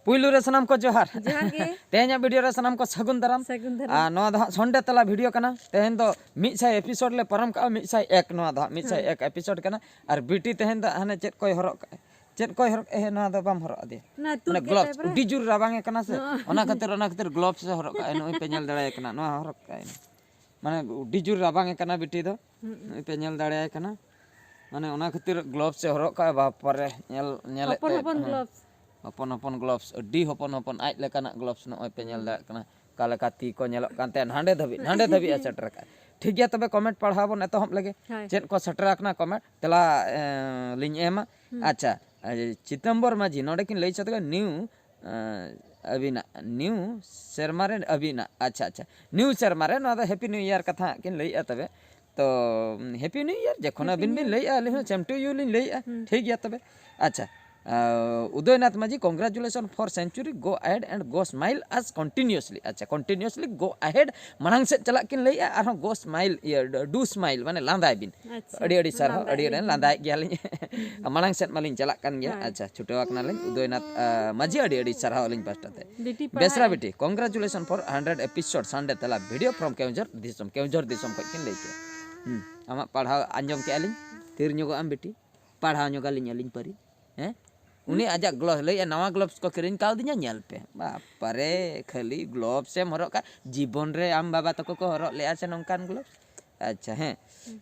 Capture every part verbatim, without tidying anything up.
ᱯᱩᱭᱞᱩ ᱨᱮ ᱥᱟᱱᱟᱢ ᱠᱚ ᱡᱚᱦᱟᱨ᱾ ᱡᱚᱦᱟᱨ ᱜᱮ᱾ ᱛᱮᱦᱮᱧᱟᱜ ᱵᱷᱤᱰᱤᱭᱳ ᱨᱮ ᱥᱟᱱᱟᱢ ᱠᱚ ᱥᱟᱹᱜᱩᱱ ᱫᱟᱨᱟᱢ᱾ ᱥᱟᱹᱜᱩᱱ ᱫᱟᱨᱟᱢ᱾ ᱟᱨ ᱱᱚᱣᱟ ᱫᱚ ᱦᱟᱸᱜ ᱥᱚᱱᱰᱮ ᱛᱟᱞᱟ ᱵᱷᱤᱰᱤᱭᱳ ᱠᱟᱱᱟ᱾ ᱛᱮᱦᱮᱧ ᱫᱚ ᱢᱤᱫ ᱥᱟᱭ ᱮᱯᱤᱥᱳᱰ ᱞᱮ ᱯᱟᱨᱚᱢ ᱠᱟᱜᱼᱟ, ᱢᱤᱫ ᱥᱟᱭ ᱮᱠ, ᱱᱚᱣᱟ ᱫᱚ ᱦᱟᱸᱜ ᱢᱤᱫ ᱥᱟᱭ ᱮᱠ ᱮᱯᱤᱥᱳᱰ ᱠᱟᱱᱟ᱾ ᱟᱨ ᱵᱤᱴᱤ ᱛᱮᱦᱮᱧ ᱫᱚ ᱦᱟᱱᱮ ᱪᱮᱫ ᱠᱚᱭ ᱦᱚᱨᱚᱜ ᱠᱟᱜᱼᱟ, ᱪᱮᱫ ᱠᱚᱭ ᱦᱚᱨᱚᱜ ᱠᱟᱜᱼᱟ, ᱱᱚᱣᱟ ᱫᱚ ᱵᱟᱢ ᱦᱚᱨᱚᱜ ᱟᱫᱮᱭᱟ᱾ ᱚᱱᱟ ᱛᱩᱫ ᱢᱟᱱᱮ ᱜᱮ ᱜᱞᱳᱵᱥ, type ᱨᱮ᱾ ᱟᱹᱰᱤ ᱡᱳᱨ ᱨᱟᱵᱟᱝ ᱮ ᱠᱟᱱᱟ ᱥᱮ, ᱦᱚᱸ᱾ ᱚᱱᱟ ᱠᱷᱟᱹᱛᱤᱨ, ᱚᱱᱟ ᱠᱷᱟᱹᱛᱤᱨ ᱜᱞᱳᱵᱥ ᱮ ᱦᱚᱨᱚᱜ ᱠᱟᱜᱼᱟ, ᱱᱚᱜᱼᱚᱭ ᱯᱮ ᱧᱮᱞ ᱫᱟᱲᱮᱭᱟᱭ ᱠᱟᱱᱟ, ᱱᱚᱣᱟ ᱦᱚᱨᱚᱜ ᱠᱟᱜᱼᱟᱭ᱾ ᱢᱟᱱᱮ ᱟᱹᱰᱤ ᱡᱳᱨ ᱨᱟᱵᱟᱝ ᱮ ᱠᱟᱱᱟ ᱵᱤᱴᱤ ᱫᱚ, ᱦᱩᱸ᱾ ᱱᱚᱜᱼᱚᱭ ᱯᱮ ᱧᱮᱞ ᱫᱟᱲᱮᱭᱟᱭ ᱠᱟᱱᱟ᱾ ᱢᱟᱱᱮ ᱚᱱᱟ ᱠᱷᱟᱹᱛᱤᱨ ᱜᱞᱳᱵᱥ ᱮ ᱦᱚᱨᱚᱜ ᱠᱟᱜᱼᱟ, ᱵᱟᱯᱟᱨᱮ, ᱧᱮᱞ, ᱧᱮᱞᱮᱫ ᱦᱚᱯᱚᱱ ᱛᱟᱦᱮᱸᱫ, ᱦᱚᱯᱚᱱ ᱦᱮᱸ᱾ ᱜᱞᱳᱵᱥ᱾ ᱦᱚᱯᱚᱱ ᱦᱚᱯᱚᱱ ᱜᱞᱳᱵᱥ, ᱟᱹᱰᱤ ᱦᱚᱯᱚᱱ ᱦᱚᱯᱚᱱ ᱟᱡ ᱞᱮᱠᱟᱱᱟᱜ ᱜᱞᱳᱵᱥ ᱱᱚᱜᱼᱚᱭ ᱯᱮ ᱧᱮᱞ ᱫᱟᱲᱮᱭᱟᱜ ᱠᱟᱱᱟ᱾ ᱚᱠᱟ ᱞᱮᱠᱟ ᱛᱤ ᱠᱚ ᱧᱮᱞᱚᱜ ᱠᱟᱱ ᱛᱟᱭᱟ, ᱱᱟᱸᱰᱮ ᱫᱷᱟᱹᱵᱤᱡ, ᱱᱟᱸᱰᱮ ᱫᱷᱟᱹᱵᱤᱡ ᱮ ᱥᱮᱴᱮᱨ ᱟᱠᱟᱫᱼᱟ᱾ ᱴᱷᱤᱠ ᱜᱮᱭᱟ, ᱛᱚᱵᱮ ᱠᱚᱢᱮᱱᱴ ᱯᱟᱲᱦᱟᱣ ᱵᱚᱱ ᱮᱛᱚᱦᱚᱵ ᱞᱮᱜᱮ᱾ ᱦᱳᱭ᱾ ᱪᱮᱫ ᱠᱚ ᱥᱮᱴᱮᱨ ᱟᱠᱟᱱᱟ ᱠᱚᱢᱮᱱᱴ, ᱛᱮᱞᱟ, ᱮᱸ, ᱞᱤᱧ ᱮᱢᱟ᱾ ᱦᱩᱸ᱾ ᱟᱪᱪᱷᱟ, ᱮ, ᱪᱤᱛᱟᱢᱵᱚᱨ ᱢᱟᱹᱡᱷᱤ ᱱᱚᱰᱮ ᱠᱤᱱ ᱞᱟᱹᱭ ᱥᱚᱫᱚᱨ ᱠᱟᱫᱟ, ᱱᱤᱭᱩ, ᱮᱸ, ᱟᱹᱵᱤᱱᱟᱜ, ᱱᱤᱭᱩ ᱥᱮᱨᱢᱟ ᱨᱮ ᱟᱹᱵᱤᱱᱟᱜ, ᱟᱪᱪᱷᱟ, ᱟᱪᱪᱷᱟ, ᱱᱤᱭᱩ ᱥᱮᱨᱢᱟ ᱨᱮ, ᱱᱚᱣᱟ ᱫᱚ ᱦᱮᱯᱤ ᱱᱤᱭᱩ ᱤᱭᱟᱨ ᱠᱟᱛᱷᱟ ᱦᱟᱸᱜ ᱠᱤᱱ ᱞᱟᱹᱭᱮᱫᱼᱟ᱾ ᱛᱚᱵᱮ ᱛᱚ, ᱦᱮᱯᱤ ᱱᱤᱭᱩ ᱤᱭᱟᱨ, ᱡᱚᱠᱷᱚᱱ ᱦᱮᱯᱤ ᱟᱹᱵᱤᱱ ᱱᱤᱭᱩ ᱵᱤᱱ ᱤᱭᱟᱨ᱾ ᱞᱟᱹᱭᱮᱫᱼᱟ, ᱟᱹᱞᱤᱧ ᱦᱚᱸ ᱥᱮᱢ ᱴᱩ ᱭᱩ ᱞᱤᱧ ᱞᱟᱹᱭᱮᱫᱼᱟ᱾ ᱦᱩᱸ᱾ ᱴᱷᱤᱠ ᱜᱮᱭᱟ ᱛᱚᱵᱮ᱾ ᱟᱪᱪᱷᱟ, ᱟᱸ, Udaynath Majhi, congratulations for century, go ahead and go smile as continuously. ᱟᱪᱪᱷᱟ, continuously go ahead, ᱢᱟᱲᱟᱝ ᱥᱮᱫ ᱪᱟᱞᱟᱜ ᱠᱤᱱ ᱞᱟᱹᱭᱮᱫᱼᱟ, ᱟᱨᱦᱚᱸ go smile, ᱤᱭᱟᱹ, do smile, ᱢᱟᱱᱮ ᱞᱟᱸᱫᱟᱭ ᱵᱤᱱ᱾ ᱟᱪᱪᱷᱟ, ᱟᱹᱰᱤ ᱟᱹᱰᱤ ᱥᱟᱨᱦᱟᱣ, ᱞᱟᱸᱫᱟᱭ ᱟᱹᱰᱤ ᱟᱹᱰᱤ ᱵᱤᱱ᱾ ᱞᱟᱸᱫᱟᱭᱮᱫ ᱜᱮᱭᱟᱞᱤᱧ᱾ ᱢᱟᱲᱟᱝ ᱥᱮᱫ ᱢᱟᱞᱤᱧ ᱪᱟᱞᱟᱜ ᱠᱟᱱ ᱜᱮᱭᱟ᱾ ᱦᱳᱭ᱾ ᱟᱪᱪᱷᱟ, ᱪᱷᱩᱴᱟᱹᱣ ᱟᱠᱟᱱᱟᱞᱤᱧ᱾ ᱩᱫᱚᱭᱱᱟᱛᱷ, ᱟᱸ, ᱢᱟᱹᱡᱷᱤ, ᱟᱹᱰᱤ ᱟᱹᱰᱤ ᱥᱟᱨᱦᱟᱣ ᱟᱹᱞᱤᱧ ᱯᱟᱥᱴᱟ ᱛᱮ᱾ ᱵᱤᱴᱤ ᱵᱮᱥᱨᱟ ᱯᱟᱲᱦᱟᱣ᱾ ᱵᱤᱴᱤ, congratulations for hundred episode, ᱥᱟᱱᱰᱮ ᱛᱟᱞᱟ video from ᱠᱮᱣᱡᱷᱚᱨ ᱫᱤᱥᱚᱢ, ᱠᱮᱣᱡᱷᱚᱨ ᱫᱤᱥᱚᱢ ᱠᱷᱚᱱ ᱠᱤᱱ ᱞᱟᱹᱭ ᱠᱮᱫᱼᱟ᱾ ᱦᱩᱸ, ᱟᱢᱟᱜ ᱯᱟᱲᱦᱟᱣ ᱟᱸᱡᱚᱢ ᱠᱮᱫᱼᱟ ᱞᱤᱧ, ᱛᱷᱤᱨ ᱧᱚᱜᱚᱜ ᱟᱢ ᱵᱤᱴᱤ, ᱯᱟᱲᱦᱟᱣ ᱧᱚᱜ ᱟᱹᱞᱤᱧ, ᱟᱹᱞᱤᱧ ᱯᱟᱹᱨᱤ᱾ ᱦᱮᱸ? ᱩᱱᱤ ᱟᱡᱟᱜ ᱜᱞᱳᱵᱥ ᱞᱟᱹᱭᱮᱫᱼᱟ, ᱱᱟᱣᱟ ᱜᱞᱳᱵᱥ ᱠᱚ ᱠᱤᱨᱤᱧ ᱠᱟᱣᱫᱤᱧᱟ, ᱧᱮᱞ ᱯᱮ᱾ ᱵᱟᱯᱟᱨᱮ, ᱠᱷᱟᱹᱞᱤ ᱜᱞᱳᱵᱥ ᱮᱢ ᱦᱚᱨᱚᱜ ᱠᱟᱜ, ᱡᱤᱵᱚᱱ ᱨᱮ ᱟᱢ ᱵᱟᱵᱟ ᱛᱟᱠᱚ ᱠᱚ ᱦᱚᱨᱚᱜ ᱞᱮᱜᱼᱟ ᱥᱮ ᱱᱚᱝᱠᱟᱱ ᱜᱞᱳᱵᱥ? ᱟᱪᱪᱷᱟ, ᱦᱮᱸ᱾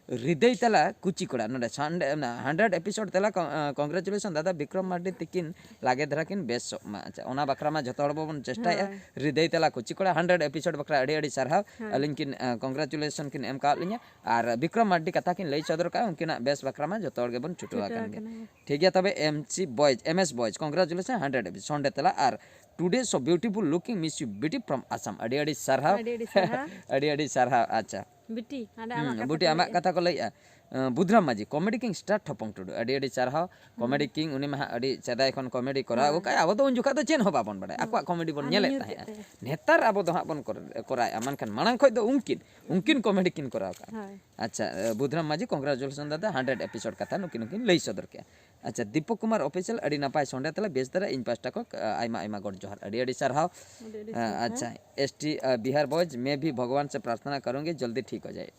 ᱦᱨᱤᱫᱟᱹᱭ ᱛᱟᱞᱟ ᱠᱩᱪᱤ ᱠᱚᱲᱟ, ᱱᱚᱰᱮ ᱥᱟᱱᱰᱮ, ᱚᱱᱟ ᱦᱟᱱᱰᱨᱮᱰ ᱮᱯᱤᱥᱳᱰ ᱛᱟᱞᱟ ᱠᱚ-, ᱟᱸ, congratulation ᱫᱟᱫᱟ ᱵᱤᱠᱨᱚᱢ ᱢᱟᱨᱰᱤ ᱛᱤᱠᱤᱱ ᱞᱟᱜᱮ ᱫᱷᱟᱨᱟ ᱠᱤᱱ ᱵᱮᱥᱚᱜ ᱢᱟ᱾ ᱟᱪᱪᱷᱟ, ᱚᱱᱟ ᱵᱟᱠᱷᱨᱟ ᱢᱟ ᱡᱷᱚᱛᱚ ᱦᱚᱲ ᱵᱚᱱ ᱪᱮᱥᱴᱟᱭᱮᱫᱼᱟ᱾ ᱦᱳᱭ᱾ ᱦᱨᱤᱫᱟᱹᱭ ᱛᱟᱞᱟ ᱠᱩᱪᱤ ᱠᱚᱲᱟ ᱦᱟᱱᱰᱨᱮᱰ ᱮᱯᱤᱥᱳᱰ ᱵᱟᱠᱷᱨᱟ ᱟᱹᱰᱤ ᱟᱹᱰᱤ ᱥᱟᱨᱦᱟᱣ᱾ ᱦᱳᱭ᱾ ᱟᱹᱞᱤᱧ ᱠᱤᱱ, ᱟᱸ, congratulation ᱠᱤᱱ ᱮᱢ ᱠᱟᱣᱟᱫ ᱞᱤᱧᱟ᱾ ᱟᱨ ᱵᱤᱠᱨᱚᱢ ᱢᱟᱨᱰᱤ ᱠᱟᱛᱷᱟ ᱠᱤᱱ ᱞᱟᱹᱭ ᱥᱚᱫᱚᱨ ᱠᱟᱜᱼᱟ, ᱩᱱᱠᱤᱱᱟᱜ ᱵᱮᱥ ᱵᱟᱠᱷᱨᱟ ᱢᱟ ᱡᱷᱚᱛᱚ ᱦᱚᱲ ᱜᱮᱵᱚᱱ ᱪᱷᱩᱴᱟᱹᱣ ᱪᱷᱩᱴᱟᱹᱣ ᱟᱠᱟᱱ ᱜᱮ᱾ ᱟᱠᱟᱱᱟ᱾ ᱴᱷᱤᱠ ᱜᱮᱭᱟ, ᱛᱚᱵᱮ M C boys, M S boys, congratulation hundred episode, ᱥᱚᱱᱰᱮ ᱛᱟᱞᱟ ᱟᱨ today so beautiful looking, miss you beauty from Assam. ᱟᱹᱰᱤ ᱟᱹᱰᱤ ᱥᱟᱨᱦᱟᱣ᱾ ᱟᱹᱰᱤ ᱟᱹᱰᱤ ᱥᱟᱨᱦᱟᱣ᱾ ᱟᱹᱰᱤ ᱟᱹᱰᱤ ᱥᱟᱨᱦᱟᱣ᱾ ᱟᱪᱪᱷᱟ᱾ ᱵᱤᱴᱤ, ᱦᱟᱸᱰᱮ ᱦᱩᱸ, ᱟᱢᱟᱜ ᱠᱟᱛᱷᱟ ᱵᱩᱴᱤ, ᱠᱚ ᱟᱢᱟᱜ ᱞᱟᱹᱭᱮᱫᱼᱟ᱾ ᱠᱟᱛᱷᱟ ᱠᱚ ᱞᱟᱹᱭᱮᱫᱼᱟ᱾ ᱟᱸ, ᱵᱩᱫᱷᱨᱟᱢ ᱢᱟᱹᱡᱷᱤ, comedy king star ᱴᱷᱚᱯᱚᱝ ᱴᱩᱰᱩ, ᱟᱹᱰᱤ ᱟᱹᱰᱤ ᱥᱟᱨᱦᱟᱣ᱾ ᱦᱩᱸ᱾ Comedy king, ᱩᱱᱤ ᱢᱟ ᱦᱟᱸᱜ ᱟᱹᱰᱤ ᱥᱮᱫᱟᱭ ᱠᱷᱚᱱ comedy ᱠᱚᱨᱟᱣ ᱟᱹᱜᱩ ᱦᱳᱭ᱾ ᱠᱟᱜᱼᱟᱭ᱾ ᱟᱵᱚ ᱫᱚ ᱩᱱ ᱡᱚᱠᱷᱟᱡ ᱫᱚ ᱪᱮᱫ ᱦᱚᱸ ᱵᱟᱵᱚᱱ ᱵᱟᱲᱟᱭᱟ, ᱦᱩᱸ᱾ ᱟᱠᱚᱣᱟᱜ comedy ᱵᱚᱱ ᱟᱨ ᱧᱮᱞᱮᱫ ᱧᱩᱧᱩᱨ ᱛᱟᱦᱮᱸᱜᱼᱟ᱾ ᱠᱮᱫ ᱛᱟᱭᱟ᱾ ᱱᱮᱛᱟᱨ ᱟᱵᱚ ᱫᱚ ᱦᱟᱸᱜ ᱵᱚᱱ ᱠᱚᱨ-, ᱠᱚᱨᱟᱣᱮᱫᱼᱟ, ᱢᱮᱱᱠᱷᱟᱱ ᱢᱟᱲᱟᱝ ᱠᱷᱚᱡ ᱫᱚ ᱩᱱᱠᱤᱱ, ᱩᱱᱠᱤᱱ comedy ᱠᱤᱱ ᱠᱚᱨᱟᱣ ᱠᱟᱜᱼᱟ᱾ ᱦᱳᱭ᱾ ᱟᱪᱪᱷᱟ, ᱮ, ᱵᱩᱫᱷᱨᱟᱢ ᱢᱟᱹᱡᱷᱤ, congratulation ᱫᱟᱫᱟ, hundred episode ᱠᱟᱛᱷᱟ ᱱᱩᱠᱤᱱ ᱦᱚᱸᱠᱤᱱ ᱞᱟᱹᱭ ᱥᱚᱫᱚᱨ ᱠᱮᱜᱼᱟ᱾ ᱟᱪᱪᱷᱟ, ᱫᱤᱯᱚᱠ ᱠᱩᱢᱟᱨ ᱚᱯᱷᱤᱥᱤᱭᱟᱞ, ᱟᱹᱰᱤ ᱱᱟᱯᱟᱭ ᱥᱚᱸᱰᱮ ᱛᱟᱞᱮ, ᱵᱮᱥ ᱫᱷᱟᱨᱟ, ᱤᱧ ᱯᱟᱦᱴᱟ ᱠᱷᱚᱱ, ᱟ, ᱟᱭᱢᱟ ᱟᱭᱢᱟ ᱜᱚᱰ ᱡᱚᱦᱟᱨ, ᱟᱹᱰᱤ ᱟᱹᱰᱤ ᱥᱟᱨᱦᱟᱣ᱾ ᱟᱹᱰᱤ ᱟᱹᱰᱤ ᱟ, ᱥᱟᱨᱦᱟᱣ᱾ ᱟᱪᱪᱷᱟ, ᱮᱥ ᱴᱤ, ᱟ, ᱵᱤᱦᱟᱨ ᱵᱚᱭᱡᱽ, ᱢᱮ ᱵᱷᱤ ᱵᱷᱚᱜᱽᱣᱟᱱ ᱥᱮ ᱯᱨᱟᱨᱛᱷᱱᱟ ᱠᱟᱨᱩᱸᱜᱤ, ᱡᱚᱞᱫᱤ ᱴᱷᱤᱠ ᱦᱳ ᱡᱟᱭᱮ,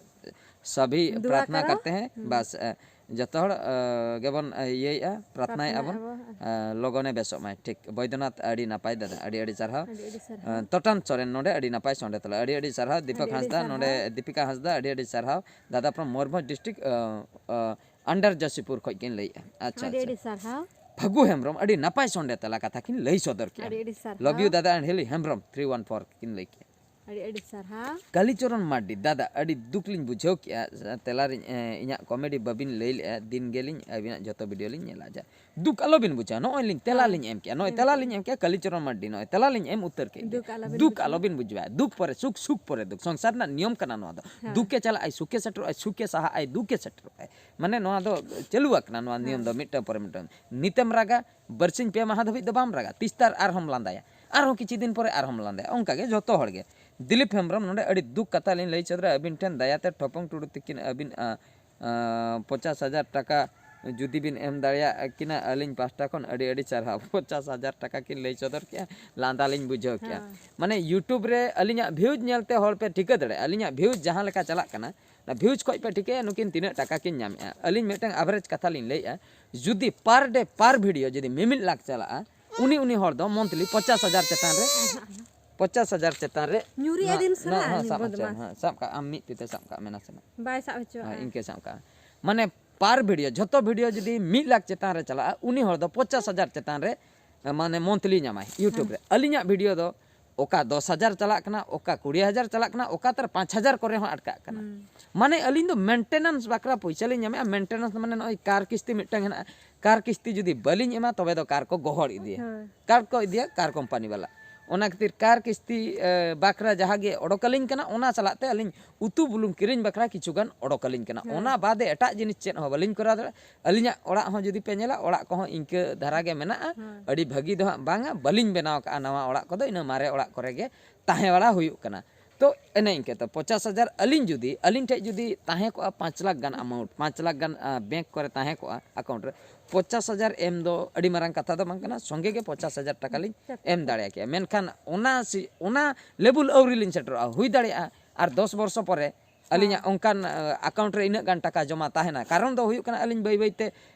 ᱥᱟᱵᱷᱤ ᱫᱩᱣᱟ ᱯᱨᱟᱨᱛᱷᱱᱟ ᱠᱟᱨᱳ᱾ ᱠᱟᱨᱛᱮ ᱦᱮᱸ, ᱦᱩᱸ᱾ ᱵᱟᱥ, ᱟ, ᱡᱚᱛᱚ ᱦᱚᱲ, ᱟ, ᱜᱮᱵᱚᱱ, ᱟ, ᱤᱭᱟᱹᱭᱮᱜᱼᱟ, ᱯᱨᱟᱨᱛᱷᱱᱟᱭᱮᱜᱼᱟ ᱵᱚᱱ, ᱯᱨᱟᱨᱛᱷᱱᱟᱭᱮᱜᱼᱟ ᱵᱚᱱ᱾ ᱟ, ᱞᱚᱜᱚᱱᱮ ᱵᱮᱥᱚᱜ ᱢᱟᱭ᱾ ᱴᱷᱤᱠ, ᱵᱚᱭᱫᱚᱱᱟᱛᱷ, ᱟᱹᱰᱤ ᱱᱟᱯᱟᱭ ᱫᱟᱫᱟ, ᱟᱹᱰᱤ ᱟᱹᱰᱤ ᱥᱟᱨᱦᱟᱣ᱾ ᱟᱹᱰᱤ ᱟᱹᱰᱤ ᱟ, ᱥᱟᱨᱦᱟᱣ᱾ ᱛᱚᱴᱟᱱ ᱥᱚᱨᱮᱱ ᱱᱚᱰᱮ ᱟᱹᱰᱤ ᱱᱟᱯᱟᱭ ᱥᱚᱸᱰᱮ ᱛᱟᱞᱮ, ᱟᱹᱰᱤ ᱟᱹᱰᱤ ᱥᱟᱨᱦᱟᱣ᱾ ᱫᱤᱯᱚᱠ ᱟᱹᱰᱤ ᱟᱹᱰᱤ ᱦᱟᱸᱥᱫᱟ ᱱᱚᱰᱮ, ᱥᱟᱨᱦᱟᱣ᱾ ᱫᱤᱯᱤᱠᱟ ᱦᱟᱸᱥᱫᱟ, ᱟᱹᱰᱤ ᱟᱹᱰᱤ ᱥᱟᱨᱦᱟᱣ᱾ ᱫᱟᱫᱟ from ᱢᱚᱭᱩᱨᱵᱷᱚᱸᱡᱽ ᱰᱤᱥᱴᱨᱤᱠᱴ, ᱟ, ᱟ, under ᱡᱚᱥᱤᱯᱩᱨ ᱠᱷᱚᱱ ᱠᱤᱱ ᱞᱟᱹᱭᱮᱜᱼᱟ᱾ ᱟᱪᱪᱷᱟ, ᱟᱹᱰᱤ ᱟᱪᱪᱷᱟ᱾ ᱟᱹᱰᱤ ᱥᱟᱨᱦᱟᱣ᱾ ᱯᱷᱟᱹᱜᱩ ᱦᱮᱢᱵᱨᱚᱢ, ᱟᱹᱰᱤ ᱱᱟᱯᱟᱭ ᱥᱚᱸᱰᱮ ᱛᱟᱞᱟ ᱠᱟᱛᱷᱟ ᱠᱤᱱ ᱞᱟᱹᱭ ᱥᱚᱫᱚᱨ ᱠᱮᱜᱼᱟ᱾ ᱟᱹᱰᱤ ᱟᱹᱰᱤ ᱥᱟᱨᱦᱟᱣ᱾ Love you ᱫᱟᱫᱟ and ᱦᱤᱞᱤ ᱦᱮᱢᱵᱨᱚᱢ three one four ᱠᱤᱱ ᱞᱟᱹᱭ ᱠᱮᱜᱼᱟ᱾ ᱟᱹᱰᱤ ᱟᱹᱰᱤ ᱥᱟᱨᱦᱟᱣ᱾ ᱠᱟᱞᱤᱪᱚᱨᱚᱱ ᱢᱟᱨᱰᱤ, ᱫᱟᱫᱟ ᱟᱹᱰᱤ ᱫᱩᱠ ᱞᱤᱧ ᱵᱩᱡᱷᱟᱹᱣ ᱠᱮᱜᱼᱟ, ᱛᱮᱞᱟ ᱨᱤᱧ, ᱮ, ᱤᱧᱟᱹᱜ ᱠᱚᱢᱮᱰᱤ ᱵᱟᱹᱵᱤᱱ ᱞᱟᱹᱭ ᱞᱮᱜᱼᱟ, ᱫᱤᱱ ᱜᱮᱞᱤᱧ ᱟᱹᱵᱤᱱᱟᱜ ᱡᱚᱛᱚ ᱵᱷᱤᱰᱤᱭᱳ ᱞᱤᱧ ᱧᱮᱞᱟ᱾ ᱡᱟ ᱫᱩᱠ ᱟᱞᱚᱵᱤᱱ ᱵᱩᱡᱷᱟᱹᱣᱟ, ᱱᱚᱜᱼᱚᱭ ᱞᱤᱧ ᱛᱮᱞᱟ ᱦᱮᱸ᱾ ᱞᱤᱧ ᱮᱢ ᱠᱮᱜᱼᱟ, ᱱᱚᱜᱼᱚᱭ ᱛᱮᱞᱟ ᱞᱤᱧ ᱮᱢ ᱠᱮᱜᱼᱟ, ᱠᱟᱞᱤᱪᱚᱨᱚᱱ ᱢᱟᱨᱰᱤ ᱱᱚᱜᱼᱚᱭ ᱛᱮᱞᱟ ᱞᱤᱧ ᱮᱢ ᱩᱛᱟᱹᱨ ᱠᱮᱫ ᱜᱮ᱾ ᱫᱩᱠ ᱟᱞᱚᱵᱤᱱ ᱫᱩᱠ ᱵᱩᱡᱷᱟᱹᱣᱟ᱾ ᱟᱞᱚᱵᱤᱱ ᱵᱩᱡᱷᱟᱹᱣᱟ, ᱫᱩᱠ ᱯᱚᱨᱮ ᱥᱩᱠ, ᱥᱩᱠ ᱯᱚᱨᱮ ᱫᱩᱠ, ᱥᱚᱝᱥᱟᱨ ᱨᱮᱱᱟᱜ ᱱᱤᱭᱚᱢ ᱠᱟᱱᱟ ᱱᱚᱣᱟ ᱫᱚ᱾ ᱦᱮᱸ᱾ ᱫᱩᱠᱮ ᱪᱟᱞᱟᱜᱼᱟᱭ ᱥᱩᱠᱮ ᱥᱮᱴᱮᱨᱚᱜᱼᱟᱭ, ᱥᱩᱠᱮ ᱥᱟᱦᱟᱜᱼᱟᱭ ᱫᱩᱠᱮ ᱥᱮᱴᱮᱨᱚᱜᱼᱟᱭ, ᱢᱟᱱᱮ ᱱᱚᱣᱟ ᱫᱚ ᱪᱟᱹᱞᱩ ᱟᱠᱟᱱᱟ ᱱᱚᱣᱟ ᱱᱤᱭᱚᱢ ᱫᱚ᱾ ᱢᱤᱫᱴᱟᱝ ᱯᱚᱨᱮ ᱢᱤᱫᱴᱟᱝ ᱱᱤᱛᱮᱢ ᱨᱟᱜᱟ, ᱵᱟᱨᱥᱤᱧ ᱯᱮ ᱢᱟᱦᱟ ᱫᱷᱟᱹᱵᱤᱡ ᱫᱚ ᱵᱟᱢ ᱨᱟᱜᱟ, ᱛᱤᱥᱛᱟᱨ ᱟᱨᱦᱚᱸᱢ ᱞᱟᱸᱫᱟᱭᱟ, ᱟᱨᱦᱚᱸ ᱠᱤᱪᱷᱩ ᱫᱤᱱ ᱯᱚᱨᱮ ᱟᱨᱦᱚᱸᱢ ᱞᱟᱸᱫᱟᱭᱟ, ᱚᱱᱠᱟ ᱜᱮ ᱡᱚᱛᱚ ᱦᱚᱲ ᱜᱮ᱾ ᱫᱤᱞᱤᱯ ᱦᱮᱢᱵᱨᱚᱢ ᱱᱚᱰᱮ ᱟᱹᱰᱤ ᱫᱩᱠ ᱠᱟᱛᱷᱟ ᱞᱤᱧ ᱞᱟᱹᱭ ᱥᱚᱫᱚᱨᱟ, ᱟᱹᱵᱤᱱ ᱴᱷᱮᱱ ᱫᱟᱭᱟᱛᱮ ᱴᱷᱚᱯᱚᱝ ᱴᱩᱰᱩ ᱛᱤᱠᱤᱱ ᱟᱹᱵᱤᱱ, ᱟ, ᱟ, ᱯᱚᱪᱟᱥ ᱦᱟᱡᱟᱨ ᱴᱟᱠᱟ ᱡᱩᱫᱤ ᱵᱤᱱ ᱮᱢ ᱫᱟᱲᱮᱭᱟᱜ ᱠᱤᱱᱟ, ᱟᱹᱞᱤᱧ ᱯᱟᱦᱴᱟ ᱠᱷᱚᱱ ᱟᱹᱰᱤ ᱟᱹᱰᱤ ᱥᱟᱨᱦᱟᱣ᱾ ᱯᱚᱪᱟᱥ ᱦᱟᱡᱟᱨ ᱴᱟᱠᱟ ᱠᱤᱱ ᱞᱟᱹᱭ ᱥᱚᱫᱚᱨ ᱠᱮᱜᱼᱟ, ᱞᱟᱸᱫᱟ ᱞᱤᱧ ᱵᱩᱡᱷᱟᱹᱣ ᱠᱮᱜᱼᱟ᱾ ᱦᱮᱸ᱾ ᱢᱟᱱᱮ YouTube ᱨᱮ ᱟᱹᱞᱤᱧᱟᱜ views ᱧᱮᱞᱛᱮ ᱦᱚᱲ ᱯᱮ ᱴᱷᱤᱠᱟᱹ ᱫᱟᱲᱮᱭᱟᱜᱼᱟ, ᱟᱹᱞᱤᱧᱟᱜ views ᱡᱟᱦᱟᱸ ᱞᱮᱠᱟ ᱪᱟᱞᱟᱜ ᱠᱟᱱᱟ, ᱚᱱᱟ views ᱠᱷᱚᱡ ᱯᱮ ᱴᱷᱤᱠᱟᱹᱭᱟ ᱱᱩᱠᱤᱱ ᱛᱤᱱᱟᱹᱜ ᱴᱟᱠᱟ ᱠᱤᱱ ᱧᱟᱢᱮᱜᱼᱟ᱾ ᱟᱹᱞᱤᱧ ᱢᱤᱫᱴᱟᱝ average ᱠᱟᱛᱷᱟ ᱞᱤᱧ ᱞᱟᱹᱭᱮᱜᱼᱟ, ᱡᱩᱫᱤ per day per video ᱡᱩᱫᱤ ᱢᱤᱢᱤᱫ ᱞᱟᱠᱷ ᱪᱟᱞᱟᱜᱼᱟ, ᱩᱱᱤ ᱩᱱᱤ ᱦᱚᱲ ᱫᱚ monthly ᱯᱚᱪᱟᱥ ᱦᱟᱡᱟᱨ ᱪᱮᱛᱟᱱ ᱨᱮ, ᱯᱚᱪᱟᱥ ᱦᱟᱡᱟᱨ ᱪᱮᱛᱟᱱ ᱨᱮ ᱧᱩᱨᱤ ᱱᱚᱣᱟ- ᱟᱹᱫᱤᱱ ᱱᱚᱣᱟ- ᱥᱟᱱᱟ ᱦᱮᱸ, ᱩᱱᱤ ᱥᱟᱵ ᱵᱚᱫᱢᱟᱥ᱾ ᱦᱚᱪᱚᱭᱮᱢ, ᱦᱮᱸ, ᱥᱟᱵ ᱠᱟᱜ ᱟᱢ ᱢᱤᱫ ᱛᱤ ᱛᱮ ᱥᱟᱵ ᱠᱟᱜ ᱢᱮ ᱱᱟᱥᱮᱱᱟᱜ᱾ ᱵᱟᱭ ᱥᱟᱵ ᱦᱚᱪᱚᱣᱟᱜᱼᱟ᱾ ᱦᱮᱸ, ᱤᱱᱠᱟᱹ ᱥᱟᱵ ᱠᱟᱜ ᱢᱮ᱾ ᱢᱟᱱᱮ per video ᱡᱷᱚᱛᱚ video ᱡᱩᱫᱤ ᱢᱤᱫ ᱞᱟᱠᱷ ᱪᱮᱛᱟᱱ ᱨᱮ ᱪᱟᱞᱟᱜᱼᱟ, ᱩᱱᱤ ᱦᱚᱲ ᱫᱚ ᱯᱚᱪᱟᱥ ᱦᱟᱡᱟᱨ ᱪᱮᱛᱟᱱ ᱨᱮ, ᱢᱟᱱᱮ monthly ᱧᱟᱢᱟᱭ YouTube ᱨᱮ᱾ ᱟᱹᱞᱤᱧᱟᱜ video ᱫᱚ ᱚᱠᱟ ᱫᱚᱥ ᱦᱟᱡᱟᱨ ᱪᱟᱞᱟᱜ ᱠᱟᱱᱟ, ᱚᱠᱟ ᱠᱩᱲᱤ ᱦᱟᱡᱟᱨ ᱪᱟᱞᱟᱜ ᱠᱟᱱᱟ, ᱚᱠᱟ ᱛᱟᱨ ᱯᱟᱸᱪ ᱦᱟᱡᱟᱨ ᱠᱚᱨᱮ ᱦᱚᱸ ᱟᱴᱠᱟᱜ ᱠᱟᱱᱟ᱾ ᱦᱩᱸ᱾ ᱢᱟᱱᱮ ᱟᱹᱞᱤᱧ ᱫᱚ maintenance ᱵᱟᱠᱷᱨᱟ ᱯᱚᱭᱥᱟ ᱞᱤᱧ ᱧᱟᱢᱮᱜᱼᱟ᱾ Maintenance ᱢᱟᱱᱮ ᱱᱚᱜᱼᱚᱭ ᱠᱟᱨ ᱠᱤᱥᱛᱤ ᱢᱤᱫᱴᱟᱝ ᱦᱮᱱᱟᱜᱼᱟ, ᱠᱟᱨ ᱠᱤᱥᱛᱤ ᱡᱩᱫᱤ ᱵᱟᱹᱞᱤᱧ ᱮᱢᱟ ᱛᱚᱵᱮ ᱫᱚ ᱠᱟᱨ ᱠᱚ ᱜᱚᱦᱚᱲ ᱤᱫᱤᱭᱟ, ᱦᱳᱭ᱾ ᱠᱟᱨ ᱠᱚ ᱤᱫᱤᱭᱟ ᱠᱟᱨ ᱠᱳᱢᱯᱟᱱᱤ ᱵᱟᱞᱟ᱾ ᱚᱱᱟ ᱠᱷᱟᱹᱛᱤᱨ ᱠᱟᱨ ᱠᱤᱥᱛᱤ, ᱮ, ᱵᱟᱠᱷᱨᱟ ᱡᱟᱦᱟᱸ ᱜᱮ ᱚᱰᱚᱠ ᱟᱹᱞᱤᱧ ᱠᱟᱱᱟ, ᱚᱱᱟ ᱥᱟᱞᱟᱜ ᱛᱮ ᱟᱹᱞᱤᱧ ᱩᱛᱩ ᱵᱩᱞᱩᱝ ᱠᱤᱨᱤᱧ ᱵᱟᱠᱷᱨᱟ ᱠᱤᱪᱷᱩ ᱜᱟᱱ ᱚᱰᱚᱠ ᱟᱹᱞᱤᱧ ᱠᱟᱱᱟ᱾ ᱦᱮᱸ᱾ ᱚᱱᱟ ᱵᱟᱫᱮ ᱮᱴᱟᱜ ᱡᱤᱱᱤᱥ ᱪᱮᱫ ᱦᱚᱸ ᱵᱟᱹᱞᱤᱧ ᱠᱚᱨᱟᱣ ᱫᱟᱲᱮᱭᱟᱜᱼᱟ᱾ ᱟᱹᱞᱤᱧᱟᱜ ᱚᱲᱟᱜ ᱦᱚᱸ ᱡᱩᱫᱤ ᱯᱮ ᱧᱮᱞᱟ, ᱚᱲᱟᱜ ᱠᱚᱦᱚᱸ ᱤᱱᱠᱟᱹ ᱫᱷᱟᱨᱟ ᱜᱮ ᱢᱮᱱᱟᱜᱼᱟ᱾ ᱦᱮᱸ᱾ ᱟᱹᱰᱤ ᱵᱷᱟᱹᱜᱤ ᱫᱚ ᱦᱟᱸᱜ ᱵᱟᱝᱟ, ᱵᱟᱹᱞᱤᱧ ᱵᱮᱱᱟᱣ ᱠᱟᱜᱼᱟ ᱱᱟᱣᱟ ᱚᱲᱟᱜ ᱠᱚᱫᱚ, ᱤᱱᱟᱹ ᱢᱟᱨᱮ ᱚᱲᱟᱜ ᱠᱚᱨᱮ ᱜᱮ ᱛᱟᱦᱮᱸ ᱵᱟᱲᱟ ᱦᱩᱭᱩᱜ ᱠᱟᱱᱟ᱾ ᱛᱚ ᱮᱱᱮ ᱤᱱᱠᱟᱹ ᱛᱚ ᱯᱚᱧᱪᱟᱥ ᱦᱟᱡᱟᱨ ᱟᱹᱞᱤᱧ ᱡᱩᱫᱤ, ᱟᱹᱞᱤᱧ ᱴᱷᱮᱡ ᱡᱩᱫᱤ ᱛᱟᱦᱮᱸ ᱠᱚᱜᱼᱟ ᱯᱟᱸᱪ ᱞᱟᱠᱷ ᱜᱟᱱ ᱮᱢᱟᱣᱩᱱᱴ, ᱯᱟᱸᱪ ᱞᱟᱠᱷ ᱜᱟᱱ ᱵᱮᱝᱠ ᱠᱚᱨᱮ ᱛᱟᱦᱮᱸ ᱠᱚᱜᱼᱟ ᱮᱠᱟᱣᱩᱱᱴ ᱨᱮ, ᱯᱚᱧᱪᱟᱥ ᱦᱟᱡᱟᱨ ᱮᱢ ᱫᱚ ᱟᱹᱰᱤ ᱢᱟᱨᱟᱝ ᱠᱟᱛᱷᱟ ᱫᱚ ᱵᱟᱝ ᱠᱟᱱᱟ, ᱥᱚᱸᱜᱮ ᱜᱮ ᱯᱚᱧᱪᱟᱥ ᱦᱟᱡᱟᱨ ᱴᱟᱠᱟ ᱞᱤᱧ ᱮᱢ ᱫᱟᱲᱮᱭᱟ ᱠᱮᱭᱟ᱾ ᱢᱮᱱᱠᱷᱟᱱ ᱚᱱᱟ ᱥᱤ-, ᱚᱱᱟ ᱞᱮᱵᱮᱞ ᱟᱹᱣᱨᱤ ᱞᱤᱧ ᱥᱮᱴᱮᱨᱚᱜᱼᱟ᱾ ᱦᱩᱭ ᱫᱟᱲᱮᱭᱟᱜᱼᱟ ᱟᱨ ᱫᱚᱥ ᱵᱚᱨᱥᱚ ᱯᱚᱨᱮ ᱟᱹᱞᱤᱧᱟᱜ ᱚᱱᱠᱟᱱ ᱮᱠᱟᱣᱩᱱᱴ ᱨᱮ ᱤᱱᱟᱹᱜ ᱜᱟᱱ ᱴᱟᱠᱟ ᱡᱚᱢᱟ ᱛᱟᱦᱮᱱᱟ᱾ ᱠᱟᱨᱚᱱ ᱫᱚ ᱦᱩᱭᱩᱜ ᱠᱟᱱᱟ ᱟᱹᱞᱤᱧ ᱵᱟᱹᱭ ᱵᱟᱹᱭᱛᱮ